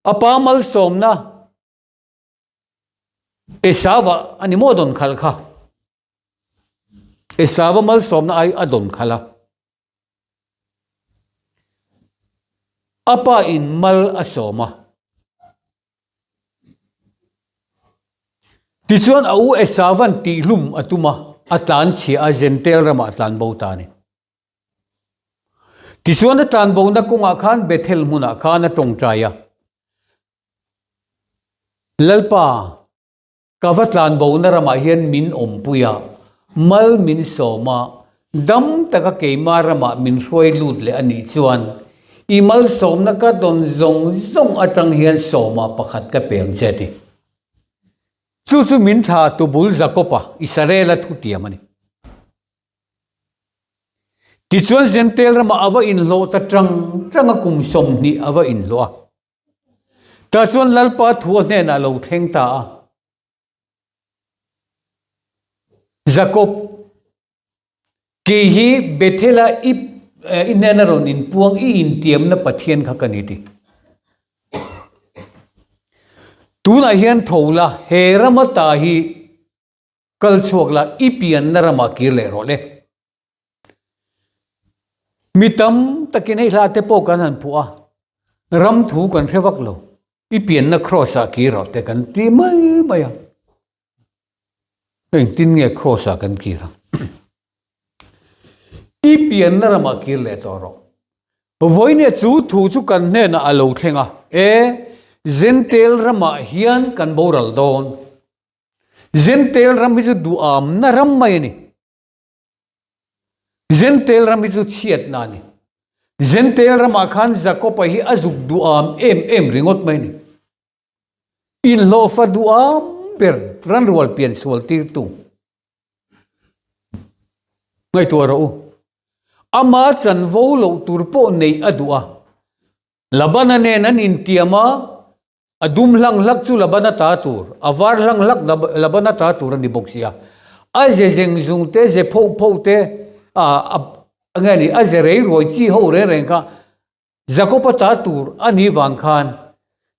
a pa malsawmna Esava a ni maw dawn khalh kha? Esava malsawmna ai a dawn khalh a. A pa in mal a sawm a. Tichuan a u Esavan tihhlum a tum a, a tlan chhia a, Jentail ramah a tlan bo ta a ni. Tichuan a tlan bona kawngah khan Bethel hmunah khan a tawngtai a. Lalpa, ka va tlan bona ramah hian min awmpui a, mal min sawm a, dam taka keima ramah min hruai lut leh a nih chuan i malsawmna ka dawn zawng zawng atang hian sawma pakhat ka pe ang che a ti. Chu chu min thla tubul Jakob-a, Israel-a thutiam a ni. Tichuan Jentail ramah a va inhlawh ta tang tang a, kum 20 a va inhlawh a. Tah chuan Lalpa thu a hnenah lo thleng ta a. Jakob, kei hi Bethel-a i i hnena rawn inpuang i intiamna Pathian kha ka ni ti. Tunah hian tho la, he rama ta hi Kal chhuak la, i pianna ramah kir leh rawh le. Mi tam takin hei hla te pawh kan han phuah a, ram thu kan hre vak lo, i pianna cross ah kir rawh te kan ti mai mai a. Engtin nge cross ah kan kir ang? I pianna ramah kir leh tawh rawh. Vawinia chu thu chu kan hnenah a lo thleng a, e, Jentail ramah hian kan boral dawn. Jentail ram hi chu duhamna ram mai a ni. Jentail ram hi chu chhiatna a ni. Jentail ramah khan Jakob-a hi a zuk duham em em ringawt mai a ni. Inhlawhfa duham ber ranrual pian sual tirtu. Ngaihtuah rawh u. Ama chanvo loh tur pawh neih a duh a. Labana nen an intiam a, A dum hlang hlak chu Labana ta tur, a var hlang hlak Labana ta tur a ni bawk si a. A ze zeng zung te, ze phoh phoh te, a nge ni, a ze rei ruai chi ho reng reng kha Jakob-a ta tur a nih vang khan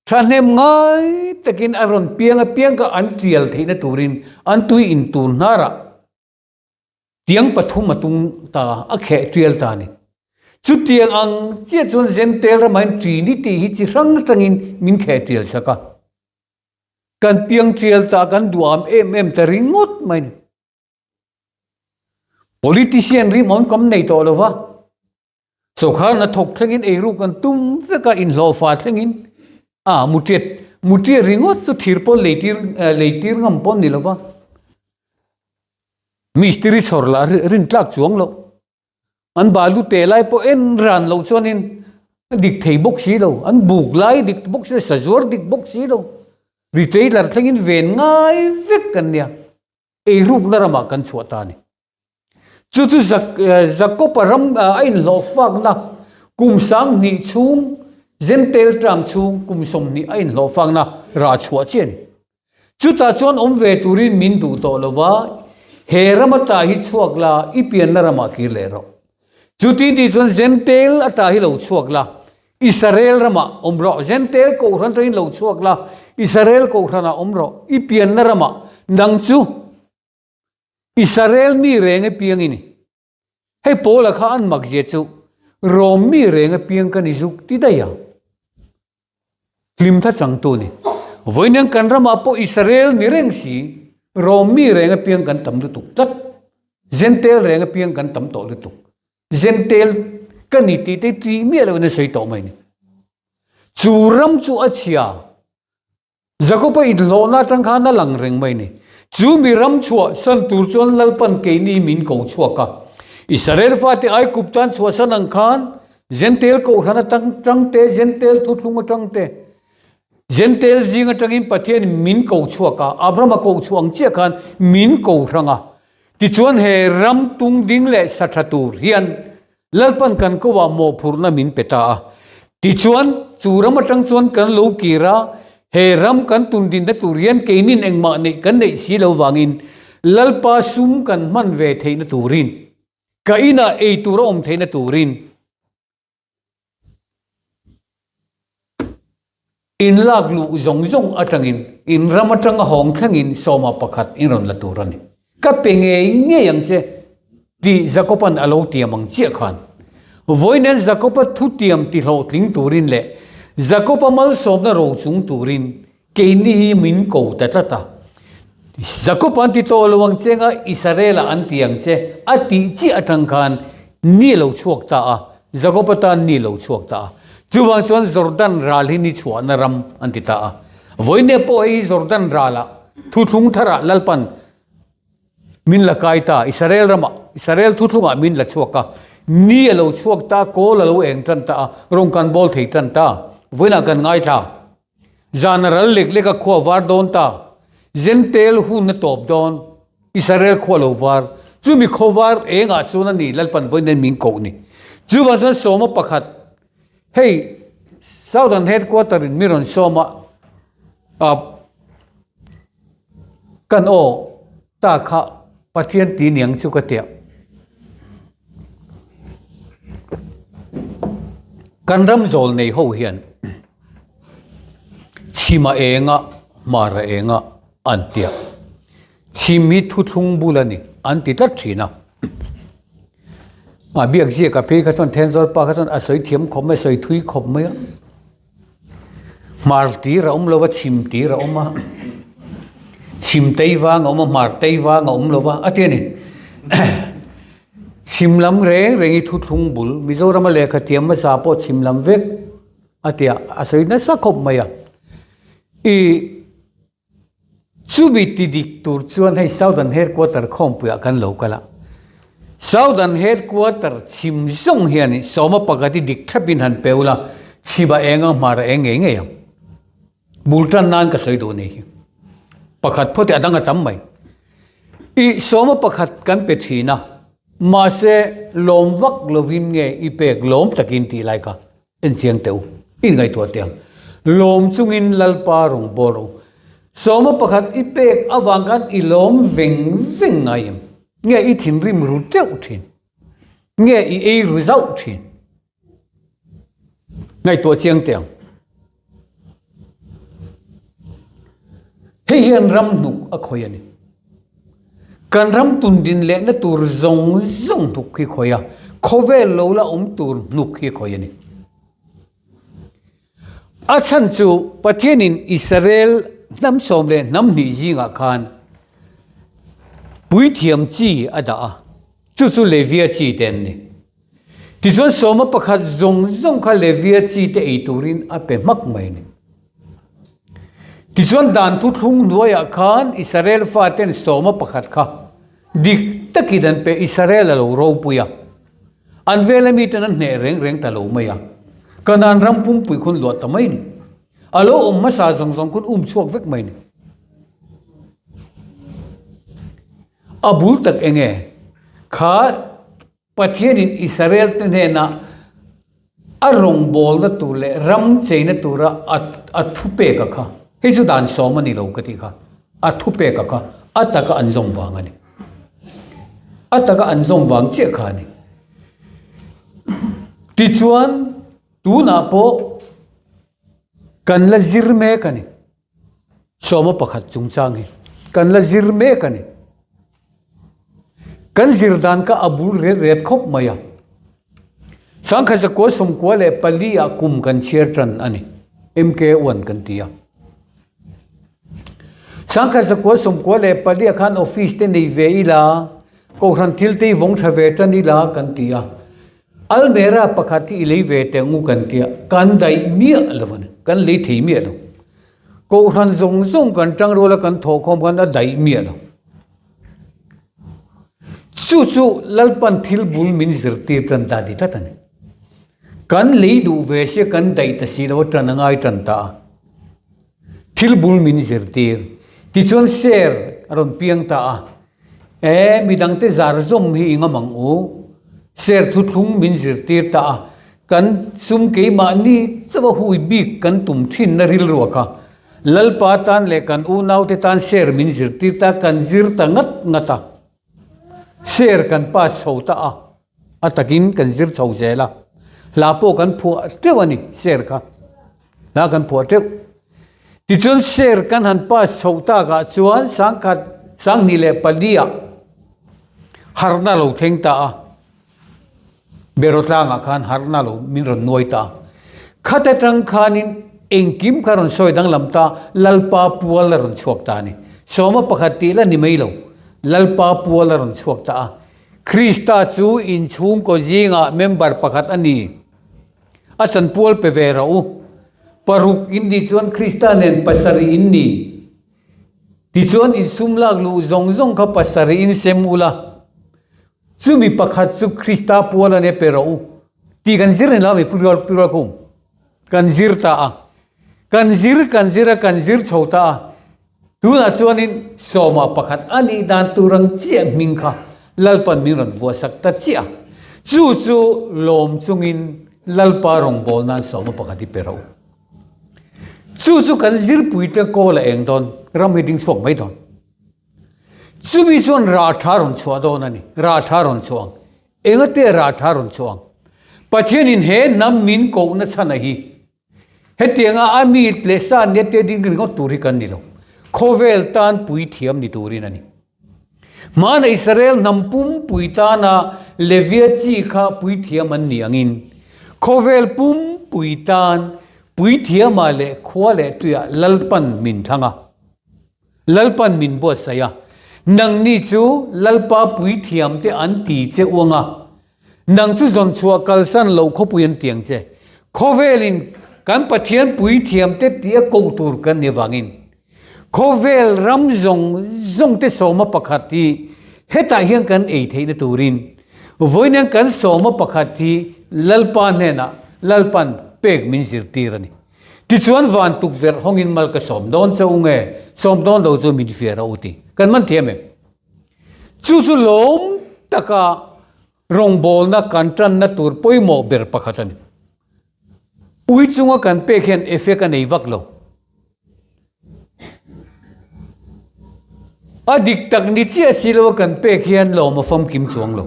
thahnem ngai takin a rawn piang apiang kha an tial theihna turin an tui in tur hnarah Tiang pathum a tung ta, a kheh tial ta a ni. Chutiang ang chiah chuan Jentail ramah hian Trinity hi chi hrang hrangin min kheh tial sak a. Kan piang tial ta, kan duham em em ta ringawt mai a ni. Politician rimawm kam nei tawh lo va. Sawrkar hnathawk thlengin eiruk an tum vek a, inhlawhfa thlengin a mutiat mutiat ringawt chu thir pawn leitir leitir ngam pawn ni lova. Mistiri chhawr lah rin tlak chuang loh. An balu teh lai pawh en ran loh chuanin a dik thei bawk si lo. An buk lai dik bawk si lo, sazuar dik bawk si lo. Retailer thlengin ven ngai vek kan nia. Eirukna ramah kan chhuah ta a ni. Chu chu Jakob-a ram a inhlawh fakna kum 2000 chhung, Jentail tang chhung kum 20 a inhlawh fakna rah chhuah chiah a ni. Chutah chuan awm ve turin min duh tawh lo va, he ram ata hi chhuak la, i pianna ramah kir leh rawh. Chuti tih chuan Jentail ata hi lo chhuak la, Israel ramah awm rawh. Jentail kohhran atangin lo chhuak la, Israel kohhranah awm rawh. I pianna ramah nang chu Israel mi reng e piang i ni. Hei Paula kha an mak zia chu Rom mi reng e piang ka ni zuk ti daih a. Hlim tha changtu ni. Vawiin kan ramah pawh Israel ni reng si Rom mi reng e piang kan tam lutuk tlat. Jentail reng e piang kan tam tawh lutuk. Jentail ka ni tih te ṭih miah loin a sawi tawh mai ni. Chu ram chu a chhia. Jakob-a inhlawhna atang khan a lang reng mai ni. Chu mi ram chhuah san tur chuan Lalpan keini min ko chhuak a. Israel fate Aikup tan chhuah san ang khan Jentail kohhran atang tang te, Jentail thuthlung atang te, Jentail zing atangin Pathian min ko chhuak a, Abraham-a ko chhuah ang chiah khan min ko hrang a. Tichuan he ram tung ding leh sa tha tur hian Lalpan kan ko ah mawhphurhna min pe ta a. Tichuan, chu ram atang chuan kan lo kir a, he ram kan tundinna tur hian keinin engmah neih kan neih si lo vangin Lalpa sum kan hman ve theihna turin, ka inah ei tur a awm theihna turin, In lak luh zawng zawng atangin in ram atanga hawng thlengin sawma pakhat in rawn la tur a ni. Ka pe ngei ngei ang che tih Jakoba'n a lo tiam ang chiah khan. Vawiin Jakoba thutiam ti hlawhtling turin leh Jakoba malsawmna ro chung turin keini hi min ko ta tlat a. Jakob an ti tawh lo ang che nga Israel-a an ti ang che a tih chiah atang khan ni a lo chhuak ta a, Jakob atan ni a lo chhuak ta a. Chuvang chuan Jordan ral hi ni chhuahna ram an ti ta a. Vawiin pawh hei hi Jordan ralah thuthlung tharah Lalpan min la kai ta, Israel ramah, Israel thuthlungah min la chhuak a. Ni a lo chhuak ta, kawl a lo eng tan ta a, rawng kan bawl thei tan ta. Vawiinah kan ngaithla. Zan a ral lek lek a khua var dawn ta. Jentail hun a tawp dawn. Israel khua lo var. Chumi khaw var engah chuan a ni Lalpan vawiin min koh ni. Chuvang chuan sawma pakhat hei Southern Headquarter in mi rawn sawm a kan aw ta kha Pathian ti niang chu ka tia. Kan ram zawl nei ho hian chhima enga hmara enga an tia. Chhim hi thuthlung bul a ni an ti tlat thin a. A biak ziak a phei kha chuan Thenzawl pa kha chuan a sawi thiam khawp mai a sawi thui khawp mai a. Hmar tir a awm lo va, chhim tir a awm a, chhim tei vang a awm a, hmar tei vang a awm lo va, a ti a ni. Chhim lam reng reng hi thuthlung bul, Mizorama lehkha tiam hmasa pawh chhim lam vek a ti a, a sawi nasa khawp mai a. I Chumi ti dik tur chuan hei Southern Headquarter khawmpuiah kan lo kal a. Southern Headquarter chhim zawng hian sawma pakhat hi dik thlapin han pe ula, chhim a eng ang, hmar a eng ngei ngei ang. Bul tan nan ka sawi duh ni hi. Pakhat phawt hi a dang a tam mai. I sawma pakhat kan pe thin a, mahse lawm vak lovin nge i pek lawm takin tih lai kha. En chiang teh u, in ngaihtuah teh ang. Lawm chungin Lalpa rawn bawl rawh u. Sawma pakhat i pek avang khan i lawm veng veng ngai em? Nge i thinrim ru teuh thin? Nge i ei ru zauh thin? Ngaihtuah chiang teh ang. Hei hian ram hnuk a khawih a ni. Kan ram tundin lehna tur zawng zawng hnuk hi khawih a, khawvel lo la awm tur hnuk hi khawih a ni. A chhan chu Pathianin Israel hnam sawm leh hnam hnih zingah khan puithiam chi a dah a, chu chu Levia chi te an ni. Tichuan sawma pakhat zawng zawng kha Levia chi te ei turin a pe hmak mai a ni. Tichuan dan thuthlung hnuaiah khan Israel faten sawma pakhat kha dik. Dik takin an pe, Israel a lo ropui a. An vela miten an hneh reng reng ta lo mai a. Kanaan ram pumpui khun luah ta mai ni. A lo awm hmasa zawng zawng khun um chhuak vek mai ni. A bul tak enge? Kha Pathianin Israel te hnena a rawngbawlna tur leh ram cheina tura a thupek a kha, hei chu dan sawm a ni lo ka tih kha, a thupek a kha a taka an zawm vang a ni. A taka an zawm vang chiah kha a ni. Tichuan tunah pawh kan la zir mek a ni. Sawma pakhat chungchang hi kan la zir mek a ni. Kan zir dan kha a bul ret ret khawp mai a. Sangkhat zakua sawmkua leh pali ah kum kan chhiar tan a ni. MK1 kan ti a. Sangkhat zakua sawmkua leh pali ah khan office te nei ve ila, kohhran thil te hi vawng tha ve tan ila kan ti a. Almera pakhat hi i lei ve teh ngu kan tia, kan daih miah lo a ni, kan lei thei miah lo. Kohhran zawng zawng kan tang rual a kan thawhkhawm khan a daih miah lo. Chu chu Lalpan thil bul min zirtir tan ta ti tlat a ni. Kan lei duh ve sia kan daih ta si lo a tan a ngai tan ta a. Thil bul min zirtir. Tichuan ser a rawn piang ta a. E, midangte zar zawm hi i ngam ang u. Ser thuthlung min zirtir ta a. Kan sum keimahni chauha hui bik kan tum thinna rilru a kha. Lalpa tan leh kan unaute tan ser min zirtir ta, kan zir ta ngat ngat a. Ser kan pass chho ta a. A takin kan zir chho zel a, hla pawh kan phuah teuh a ni share kha, hla kan phuah teuh. Tichuan share kan han pass chhoh takah chuan sangkhat sanghnih leh paliah harhna lo thleng ta a, Beraw tlangah khan harhna lo min rawn nuai ta a. Khat atang khanin engkim kha rawn sawi danglam ta, Lalpa pual a rawn chhuak ta a ni. Sawma pakhat tih la ni mai lo, Lalpa pual a rawn chhuak ta a. Krista chu inchhungkaw zingah member pakhat a ni. A chanpual pe ve rawh u. Paruk in nih chuan Krista nen pasarih in ni. Tichuan insum lak luh zawng zawng kha pasarih in sem ula. Chumi pakhat chu Krista pual a nia pe rawh u. Tih kan zir ni lo mi Pu Rualkhum. Kan zir ta a. Kan zir kan zir a kan zir chho ta a. Tunah chuanin sawma pakhat a nih dan tur ang chiah hming kha Lalpan min rawn vuahsak ta chiah a. Chu chu lawm chungin Lalpa rawngbâwl nan sawma pakhat hi pe rawh u. Chu chu kan zirpuite kawl a eng dawn, ram hi ding chhuak mai dawn. Chumi chuan rah tha rawn chhuah dawn a ni, rah tha rawn chhuah ang. Engate rah tha rawn chhuah ang? Pathianin he hnam min kohna chhana hi Hetianga a mi leh sa nia te ding ringawt tur hi kan ni lo. Khawvel tan puithiam ni turin a ni. Hmana Israel hnam pumpui tana Levia chi kha puithiam an ni angin, khawvel pumpui tan puithiamah leh khua leh tuiah Lalpan min thlang a. Lalpan min buatsaih a, Nangni chu Lalpa puithiamte an ti che uang a, nang chu zawn chhuah kalsan loh khawpui an ti ang che. Khawvelin kan Pathian puithiamte tih a koh tur kan ni avangin khawvel ram zawng zawngte sawma pakhat hi hetah hian kan ei theihna turin vawiin kan sawma pakhat hi Lalpa hnenah Lalpan pek min zirtir a ni. Tichuan van tukverh hawngin mal ka sawm dawn che u nge, sawm dawn lo chu min fiah rawh u ti. Kan man thiam em? Chu chu lawm taka rawngbawlna kan tanna tur pawimawh ber pakhat a ni. Ui chunga kan pek hian effect a nei vak lo. A dik tak ni chiah si lo a kan pek hian lawm a famkim chuang lo.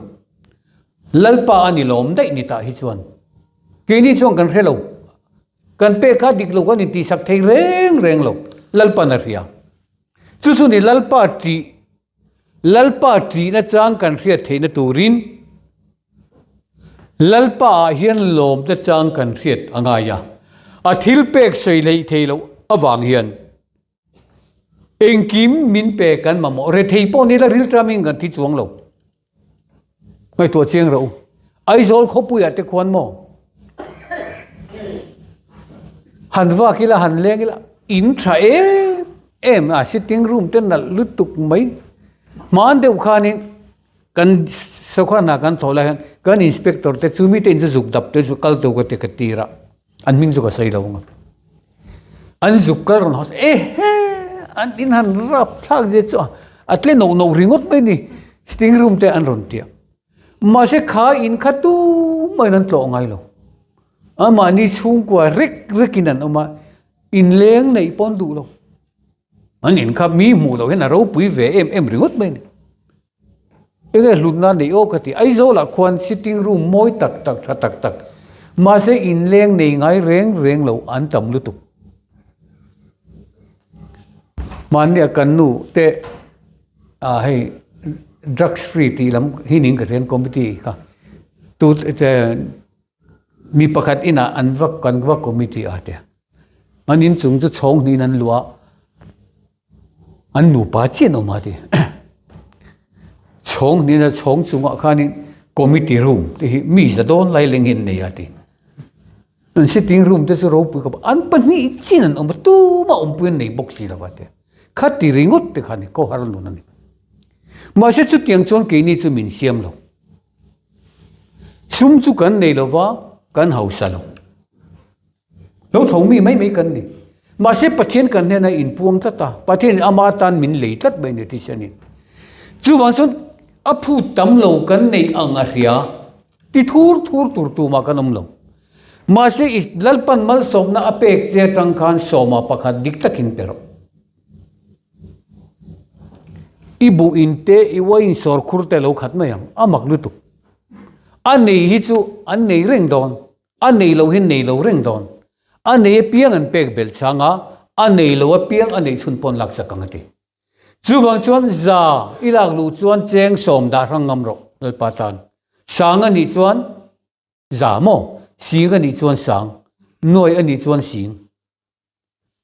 Lalpa a ni lawm daih ni tah hi chuan. Keini chuan kan hre lo. Kan pek kha dik lo kan intihsak thei reng reng lo. Lalpan a hria. Chu chu ni Lalpa ṭih, Lalpa ṭihna chang kan hriat theihna turin Lalpa ah hian lawmte chang kan hriat a ngai a. A thil pek sawi hleih thei loh avang hian Engkim min pe kan mamawh rethei pawh ni la rilṭamin kan thi chuang lo. Ngaihtuah chiang rawh u. Aizawl khawpuiah te khuan maw? Han vak ila han leng ila in tha em em a sitting room te nalh lutuk mai. Hman deuh khanin. Kan sawrkar hna kan thawh lai hian kan inspector te chu mite in chu zuk dap te chu kal tur ka ti ka tir a, an hming chu ka sawi lo ang a. An zuk kal rawn haw e he an in han rap thlak zia chu a tle noh noh ringawt mai ni sitting room te an rawn tia. Mahse kha in kha tumah in an tlawh ngai lo. Amahni chhungkua rek rekin an awm a, inleng neih pawh an duh lo. An in kha mi hmuh loh hian a ropui ve em em ringawt mai a ni. Enge hlutna a neih aw ka ti. Aizawlah khuan sitting room mawi tak tak tha tak tak mahse inleng nei ngai reng reng lo an tam lutuk. Mahnia kan nu te ah hei drugs free tih lam hi ning ka hriat committee kha tu te Mi pakhat inah an va kan va committee a tia. An inchung chu chhawng hnihin an luah a, an nupa chiah an awm a ti. Chhawng hnihin a chhawng chungah khanin committee room te hi mi za dawn lai leng hi an nei a ti. An sitting room te chu ropui khawp a, an pahnih chin an awm a, tumah awmpui an nei bawk si lo va tia. Khati ringawt te kha ni kawhar nun a ni. Mahse chutiang chuan keini chu min siam lo. Sum chu kan nei lo va, kan hausa lo. Lo tho mi mai mai kan ni. Mahse Pathian kan hnena inpuang tlat a, Pathianin ama tan min lei tlat mai ni tih hian in. Chuvang chuan a phut tam lo kan nei ang a hria, ti thur thur tur tumah kan awm lo. Mahse i Lalpan malsawmna a pek che atang khan sawma pakhat dik takin pe rawh. I buh in te i uain sawr khur te lo khat mai ang, a mak lutuk. A nei hi chu an nei reng dawn, a nei lo hi nei lo reng dawn. A nei apiang an pek belh chang a, a nei lo apiang a neih chhun pawn laksak ang a ti. Chuvang chuan za i lak luh chuan cheng sawm dah hrang ngam rawh Lalpa tan. Sang a nih chuan za maw? Sing a nih chuan sang, nuai a nih chuan sing.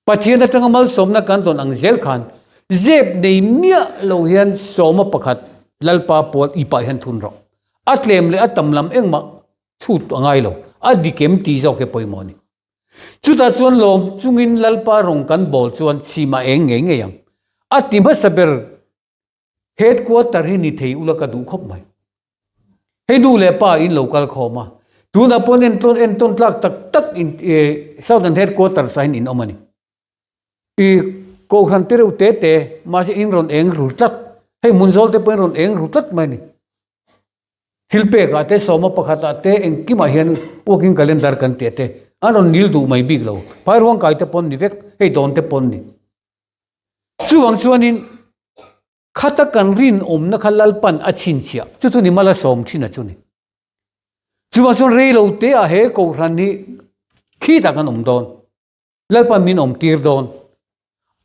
Pathian atanga malsawmna kan dawn ang zel khan zep nei miah lo hian sawma pakhat Lalpa pawl i pah hian thun rawh. A tlem leh a tam lam engmah chhut a ngai lo. A dikem tih zawk hi pawimawh a ni. Chutah chuan lawm chungin Lalpa rawng kan bawl chuan chhim a eng ngei ngei ang. A ti hmasa ber Headquarter hi ni thei ula ka duh khawp mai. Hei nu leh pa in lo kal khawm a, tunah pawn entawn entawn tlak tak tak in Southern Headquarters ah hian in awm a ni. I Kohhran te reuh te te mahse in rawn eng ru tlat, hei hmun zawl te pawh in rawn eng ru tlat mai a ni. Thil pekah te sawma pakhatah te engkimah hian working calendar kan tih te an rawn nil duh mai bik lo. Phairuangkai te pawn ni vek, hei dawn te pawn ni. Chuvang chuanin khata kan rinawmna kha Lalpan a chhinchhiah, chu chu ni mala sawm thin a chu ni. Chuvang chuan rei lo te ah he Kohhran hi khitah kan awm dawn, Lalpan min awm tir dawn.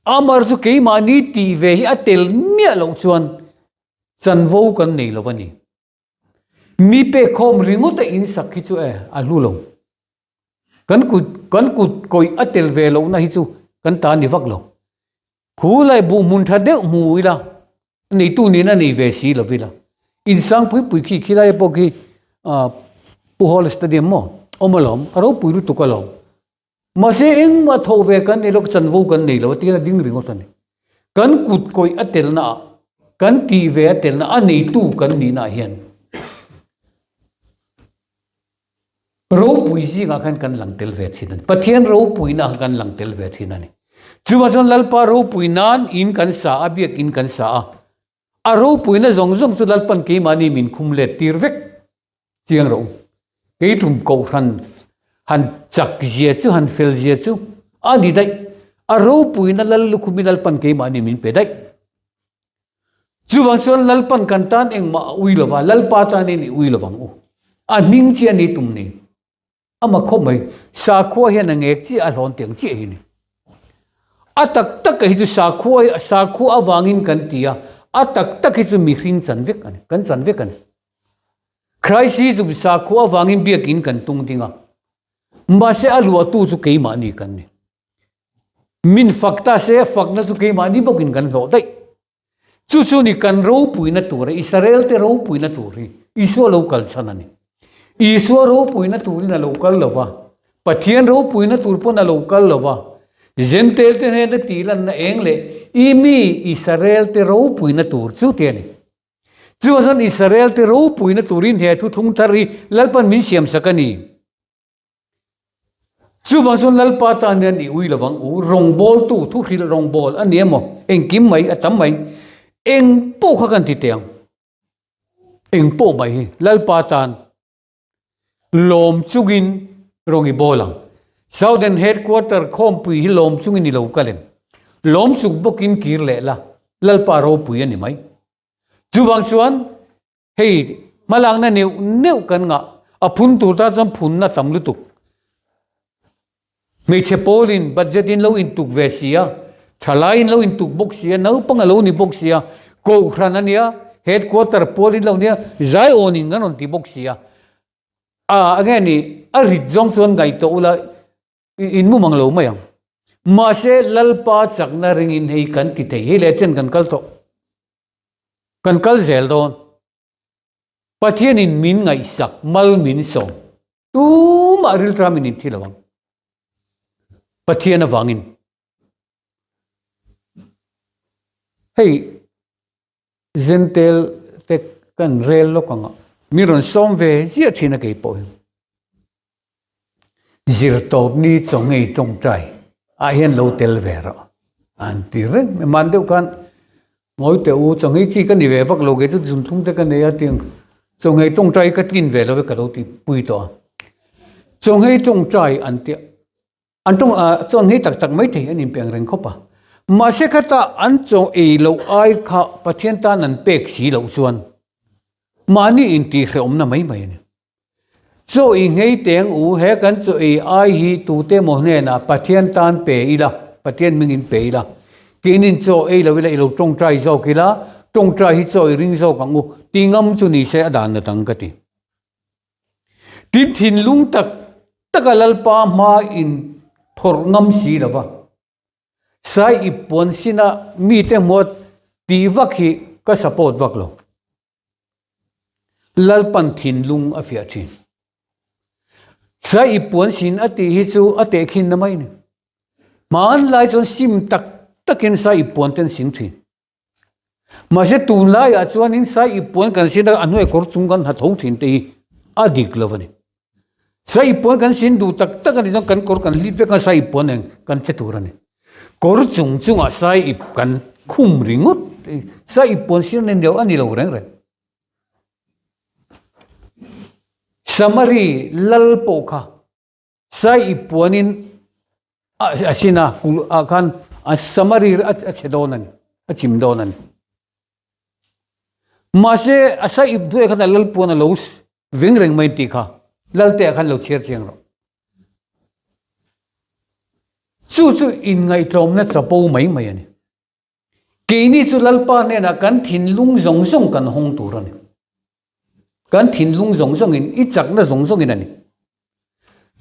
Amar chu keimahni tih ve hi a tel miah loh chuan chanvo kan nei lo a ni. Mi pekkhawm ringawt a insak hi chu e a hlu lo. Kan kut kan kut kawih a tel ve lohna hi chu kan ta ni vak lo. Khu lai buh hmun tha deuh hmu ila, neitu nen a nei ve si lo ila. Insang pui pui khi khilai pawh khi Pu Hall Stadium maw awm alawm, a ropui lutuk alawm. Mahse engmah tho ve kan nei lo, chanvo kan nei lo a tiin a ding ringawt a ni. Kan kut kawih a telna ah, kan tih ve a telna a neitu kan nihna ah hian ropui zingah khan kan lang tel ve thin a ni. Pathian ropuina ah kan lang tel ve thin a ni. Chuvang chuan Lalpa ropui nan in kan sa a, biakin kan sa a. A ropuina zawng zawng chu Lalpan keimahni min khum let tir vek. Chiang rawh u. Kei tum kohhran han chak zia chu han fel zia chu a ni daih. A ropuina Lal lukhumi Lalpan keimahni min pe daih. Chuvang chuan Lalpan kan tan engmah a ui lova, Lalpa tanin i ui lovang u. A hming chi a ni tum ni. Ama khawp mai, sakhua hian a ngek chiah a hlawn tiang chiah hi ni. A tak tak hi chu sakhua sakhua avangin kan ti a, a tak tak hi chu mihring chan vek a ni, kan chan vek a ni. Christ hi chu sakhua avangin biakin kan tung ding a, mahse a luahtu chu keimahni kan ni. Min fak ta se, fakna chu keimahni bawkin kan hlawh daih. Chu chu ni kan ropuina tur a, Israel te ropuina tur hi Isua lo kal chhan a ni. Isua ropuina turin a lo kal lo va, Pathian ropuina tur pawn a lo kal lo va, Jentail te hnena tih lanna eng leh i mi Israel te ropuina tur chu ti a ni. Chuvang chuan Israel te ropuina turin he thuthlung thar hi Lalpan min siamsak a ni. Chuvang chuan Lalpa tan hian i ui lovang u, rawngbawltu thuhrilh rawngbâwl a ni emaw, engkim mai a tam mai, eng pawh kha kan ti teh ang, eng pawh mai hi Lalpa tan lawm chungin rawng i bawl ang. Southern Headquarter khawmpui hi lawm chungin i lo kal em? Lawm chung bawkin kir leh la, Lalpa ropui a ni mai. Chuvang chuan Hei hmalakna neuh neuh kan ngah, a phun tur tan chuan phunna tam lutuk. Hmeichhe pawlin budget in lo intuk ve si a, thalaiin lo intuk bawk si a, naupang a lo ni bawk si a, kohhran a nia, headquarter pawlin lo nia, zaiawnin kan rawn ti bawk si a. A enge ni, a rit zawng chuan ngaihtuah ula in mu mang lo mai ang. Mahse Lalpa chakna ringin hei kan ti thei, hei leh chen kan kal tawh. Kan kal zel dawn. Pathianin min ngaihsak, mal min sawm. Tumah rilṭamin in thi lo ang. Pathian avangin. Hei, Zentel te kan rel lawk ang a. Min rawn sawm ve ziah thin a kei pawh hi. Zirtawp ni chaw ngei tawngtai ah hian lo tel ve rawh an ti reng mai. Man deuh khan ngawi teh u chaw ngei chi ka ni ve vak lo kei chu zun thum te ka nei a tiang chaw ngei tawngtai ka tlin ve lo e ka lo ti pui tawh a. Chaw ngei tawngtai an tia an tawng ah chaw ngei tak tak mai thei an inpeng reng khawp a. Mahse khata an chaw ei loh ai kha Pathian tan an pek si loh chuan mahni intihhrehawmna mai mai a ni. Chaw i nghei teng u, he kan chaw ei ai hi tute maw hnenah Pathian tan pe ila, Pathian mingin pe ila, keinin chaw ei lo ila i lo tawngtai zawk ila, tawngtai hi chaw i ring zawk ang u, ti ngam chu ni se a dan na dang ka ti. Tin thinlung tak taka Lalpa hma in phawrh ngam si lova, sai ip puan sina mite hmuat tih vak hi ka support vak lo. Lalpan thinlung a fiah thin. Sai i puan sin a tih hi chu a tehkhin na mai ni. Hmanlai chuan sim tak takin sai i puan ten sing thin. Mahse tunlaiah chuanin sai i puan kan sin a a hnuai kawr chung kan ha tho thin te hi a dik lo a ni. Sai i puan kan sin duh tak tak a nih chuan kan kawr kan hlip vek a sai i puan eng kan che tur a ni. Kawr chung chungah sai ip kan khum ringawt sai ip puan siam nen deuh a ni lo reng reng. Samari lal pawh kha sai ip puanin a sin a kulh ah khan a Samari a chhe dawn a ni a chim dawn a ni. Mahse a sai ip duai khan a lal puan a lo veng reng mai tih kha lalte ah khan lo chhiar chiang rawh. Chu chu inngaihtlawmna chapo mai mai a ni. Keini chu Lalpa hnenah kan thinlung zawng zawng kan hawng tur a ni. Kan thinlung zawng zawngin, i chakna zawng zawngin a ni.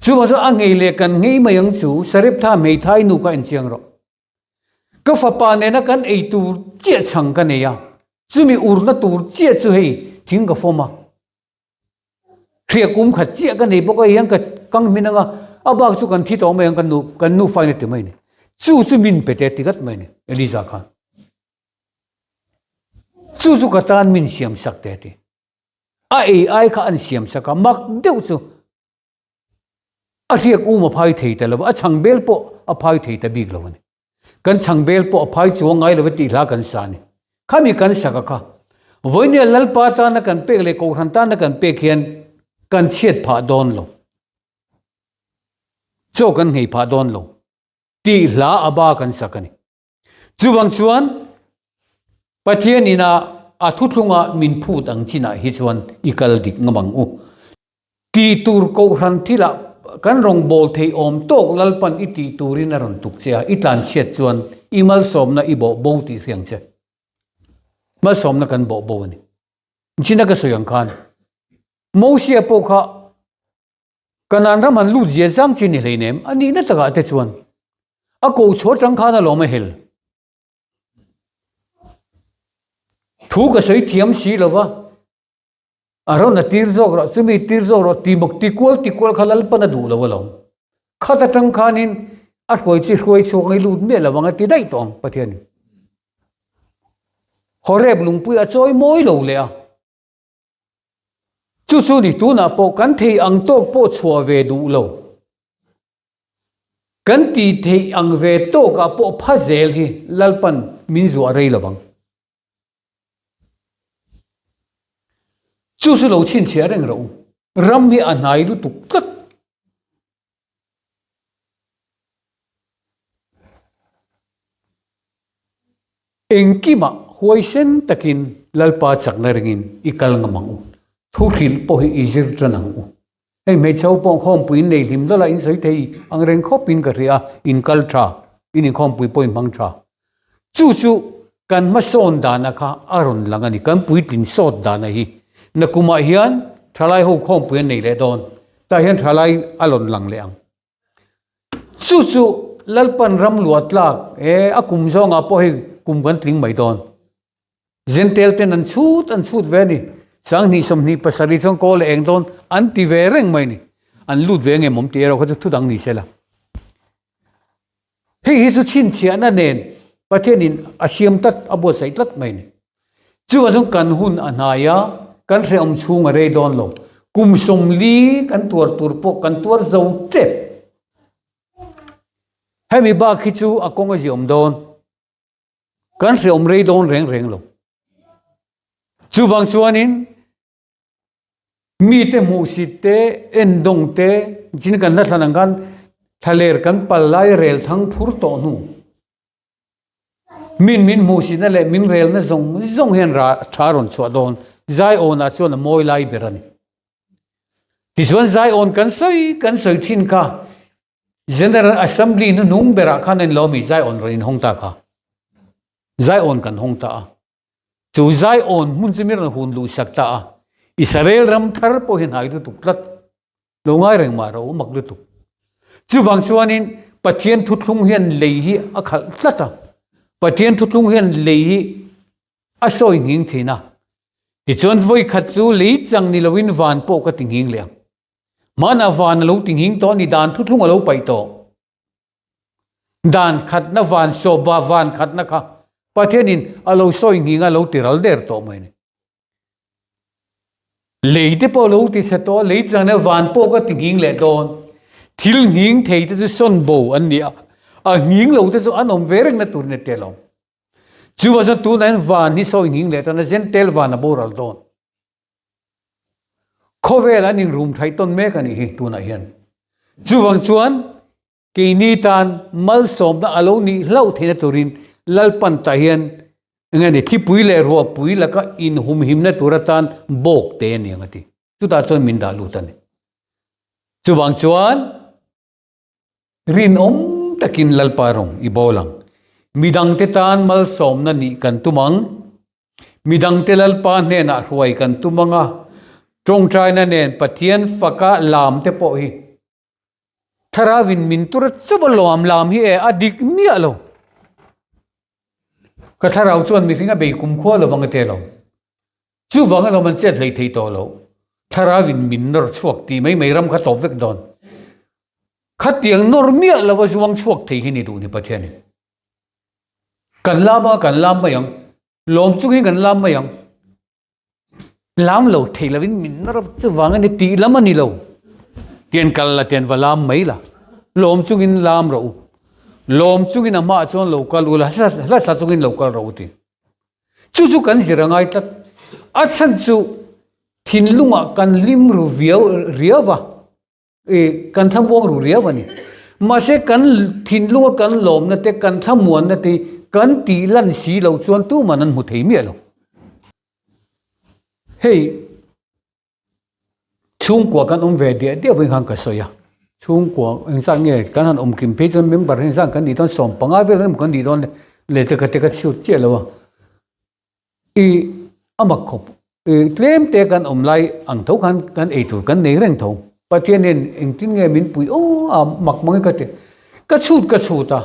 Chuvang chuan a ngei leh kan ngei mai ang chu Sareptha hmeithai nu kha enchiang rawh. Ka fapa nena kan ei tur chiah chhang ka nei a, chumi urna tur chiah chu hei thing ka fawm a. Hriak kum khat chiah ka nei bawk a hian ka kang hmin anga a bak chu kan thi tawh mai ang kan nu kan nu fain a ti mai ni. Chu chu min pe te ti gat mai ni Eliza khan. Chu chu ka tan min siam sak te ti. A ei ai kha an siam sak a mak deuh chu A hriak um a phai thei ta lo va, a chhangbel pawh a phai thei ta bik lo a ni. Kan chhangbel pawh a phai chuang ngai lo va tih hla kan sa a ni. Khami kan sak a kha. Vawinia Lalpa tana kan pek leh Kohhran tana kan pek hian kan chhiat phah dawn lo. Chaw kan nghei phah dawn lo tih hla a ba kan sak a ni. Chuvang chuan Pathian ina a thuthlunga min phut ang chinah hi chuan i kal dik ngam ang u. Tih tur kohhran thilah kan rawngbâwl thei awm tawk Lalpan i tih turin a rawn tuk che a, i tlanchhiat chuan i malsawmna i bawh bo tih hriang che. Malsawmna kan bawh bo a ni. China ka sawi ang khan Mosia pawh kha Kanan ram han lut zia zang chi ni hleinem a nihna takah te chuan a ko chhuah tang khan a lawm a hel. Thu ka sawi thiam si lova a rawn a tir zawk rawh chumi tir zawk rawh ti bawk ti kual ti kual kha Lalpan a duh lo alawm. Khat atang khanin a hruai chi hruai chhuak ngai lut miah lo ang a ti daih tawh ang Pathianin. Horeb lungpui a chawi mawi lo leh a. Chu chu ni tunah pawh kan thei ang tawk pawh chhuah ve duh lo. Kan tih theih ang ve tawkah pawh pha zel hi Lalpan min zuah rei lovang. Chu chu lo chhinchhiah reng rawh u. Ram hi a hnai lutuk tlat. Engkimah huaisen takin Lalpa chakna ringin i kal ngam ang u. Thu hrilh pawh hi i zir tan ang u. Hei hmeichhe ho pawh khawmpui in nei hlim dawlh a, in sawi thei ang reng khawpin ka hria a, in kal tha, in inkhawmpui pawh in hmang tha. Chu chu kan hmasawn dana kha a rawn lang a ni, kan puitlin sawt dana hi. Nakumah hian thalai ho khawmpui an nei leh dawn, tah hian thalai a rawn lang leh ang. Chu chu Lalpan ram luah tlak e, a kum zawngah pawh hei kum kan tling mai dawn. Zentel ten an chhut an chhut ve a ni. 20 27 chuan kawl a eng dawn an ti ve reng mai a ni. An lut ve ngem awm tih erawh kha chu thu dang ni se la. Hei hi chu chhinchhiahna nen Pathianin a siam tlat, a buatsaih tlat mai a ni. Chuvang chuan kan hun a hnai a, kan hrehawm chhung a rei dawn lo. Kum 40 kan tuar tur pawh kan tuar zo tep. Hemi bak hi chu a kawng a ziawm dawn. Kan hrehawm rei dawn reng reng lo. Chuvang chuanin mite hmuhsit te, endawng te, chin kan hla thlan ang khan thlaler kan pal lai rel thang phur tawh hnu. Min min hmuhsitna leh min relna zawng zawng hian ra tha rawn chhuah dawn. Zaiawnah chuan a mawi lai ber a ni. Tichuan Zaiawn kan sawi kan sawi thin kha General Assembly hnuhnung berah khan a inlo mi Zaiawn rawn inhawng ta kha. Zaiawn kan hawng ta a. Chu Zaiawn hmun chu mi rawn hun luhsak ta a. Israel ram thar pawh hi hnai lutuk tlat. Lo ngai reng mah rawh u mak lutuk. Chuvang chuanin Pathian thuthlung hian lei hi a khalh tlat a. Pathian thuthlung hian lei hi a sawi nghing thin a. Tichuan vawi khat chu lei chang ni loin van pawh ka ti nghing leh ang. Hmanah van a lo ti nghing tawh a ni, dan thuthlung a lo paih tawh. Dan khatna van sawpa van khatna kha Pathianin a lo sawi nghing a lo ti ral der tawh mai a ni. Lei te pawh lo ti chhe tawh a, lei chang hian van pawh ka ti nghing leh dawn. Thil nghing thei te chu sawn bo an ni a, a nghing lo te chu an awm ve reng na tur ni tel awm. Chuvang chuan tunah hian van hi sawi nghing leh tan a, Zentel van a boral dawn. Khawvel an inrum thaih tawn mek a nih hi tunah hian. Chuvang chuan Keini tan malsawmna a lo nih hlauh theihna turin Lalpan tah hian eng nge ni thipui leh ruahpui laka inhumhimna tur atan bawk te a ni ang a ti. Chutah chuan min dah lut a ni. Chuvang chuan rinawm takin Lalpa rawng i bawl ang. Midangte tan malsawmna nih kan tum ang. Midangte Lalpa hnenah hruai kan tum ang a. Tawngtaina nen Pathian faka lam te pawh hi Thlarauin min tur a chauh a lawm lam hi e a dik miah lo. Ka thlarau chuan mihring a bei kumkhua lo vang a te lo. Chuvang alawm an chet hlei thei tawh lo. Thlarauin min nawr chhuak tih mai mai ram kha tawp vek dawn. Khatiang nawr miah lo a zuang chhuak thei hi ni duh ni Pathianin. Kan lam a kan lam mai ang. Lawm chungin kan lam mai ang. Lam lo thei lovin min nawr chuvang a ni tih lam a ni lo. Tian kal la tian va lam mai la. Lawm chungin lam rawh u. Lawm chungin a hmaah chuan lo kal u la, hlasa chungin lo kal rawh u ti. Chu chu kan zir a ngai tlat. A chhan chu thinlungah kan hlim ru viau riau va. I kan thlamuang ru riau a ni. Mahse kan thinlunga kan lawmna te, kan thlamuanna te kan tih lan si loh chuan tuman an hmu thei miah lo. Hei chhungkua kan awm ve diah diah vawiin khan ka sawi a, chhungkua engzat nge kan han awm kim phei chuan member engzat kan nih dawn 15 vel emaw kan nih dawn le te ka te ka chhiat chiah lo a. I a mak khawp. I tlem te kan awm lai ang tho khan kan ei tur kan nei reng tho. Pathian hian engtin nge min pui aw a mak mang hi ka ti. Ka chhut ka chhut a.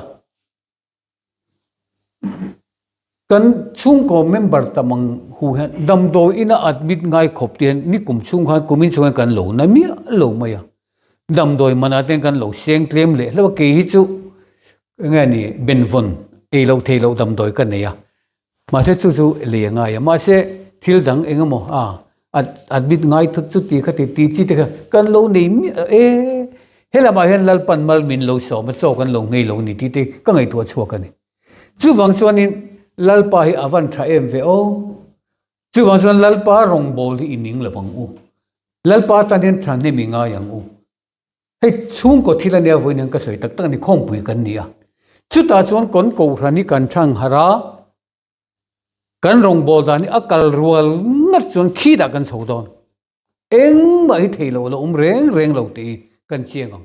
Kan chhungkaw member tam ang hu hian damdawi ina admit ngai khawp te hian ni kum chhung khan kumin chhung hian kan lo na miah lo mai a. Damdawi manah te hian kan lo seng tlem leh hlauh a. Kei hi chu enge ni benvawn ei loh theih loh damdawi ka nei a. Mahse chu chu lei a ngai a, mahse thil dang eng emaw a. Admit ngai thut chuti khati tih chi te kha kan lo nei miah e. Helamah hian Lalpan mal min lo sawm a, chaw kan lo ngei lo ni tih te ka ngaihtuah chhuak a ni. Chuvang chuanin Lalpa hi a van tha em ve aw. Chuvang chuan Lalpa rawngbawl hi i ning lo ang u. Lalpa tan hian thahnem i ngai ang u. Hei chhungkaw thil ania vawiin hian ka sawi tak tak a ni, khawmpui kan ni a. Chutah chuan kawn kohhran hi kan thang harh a, Kan rawngbâwl dan hi a kal rual ngat chuan khitah kan chho dawn. Engmah hi thei lo la awm reng reng lo tih hi kan chiang ang.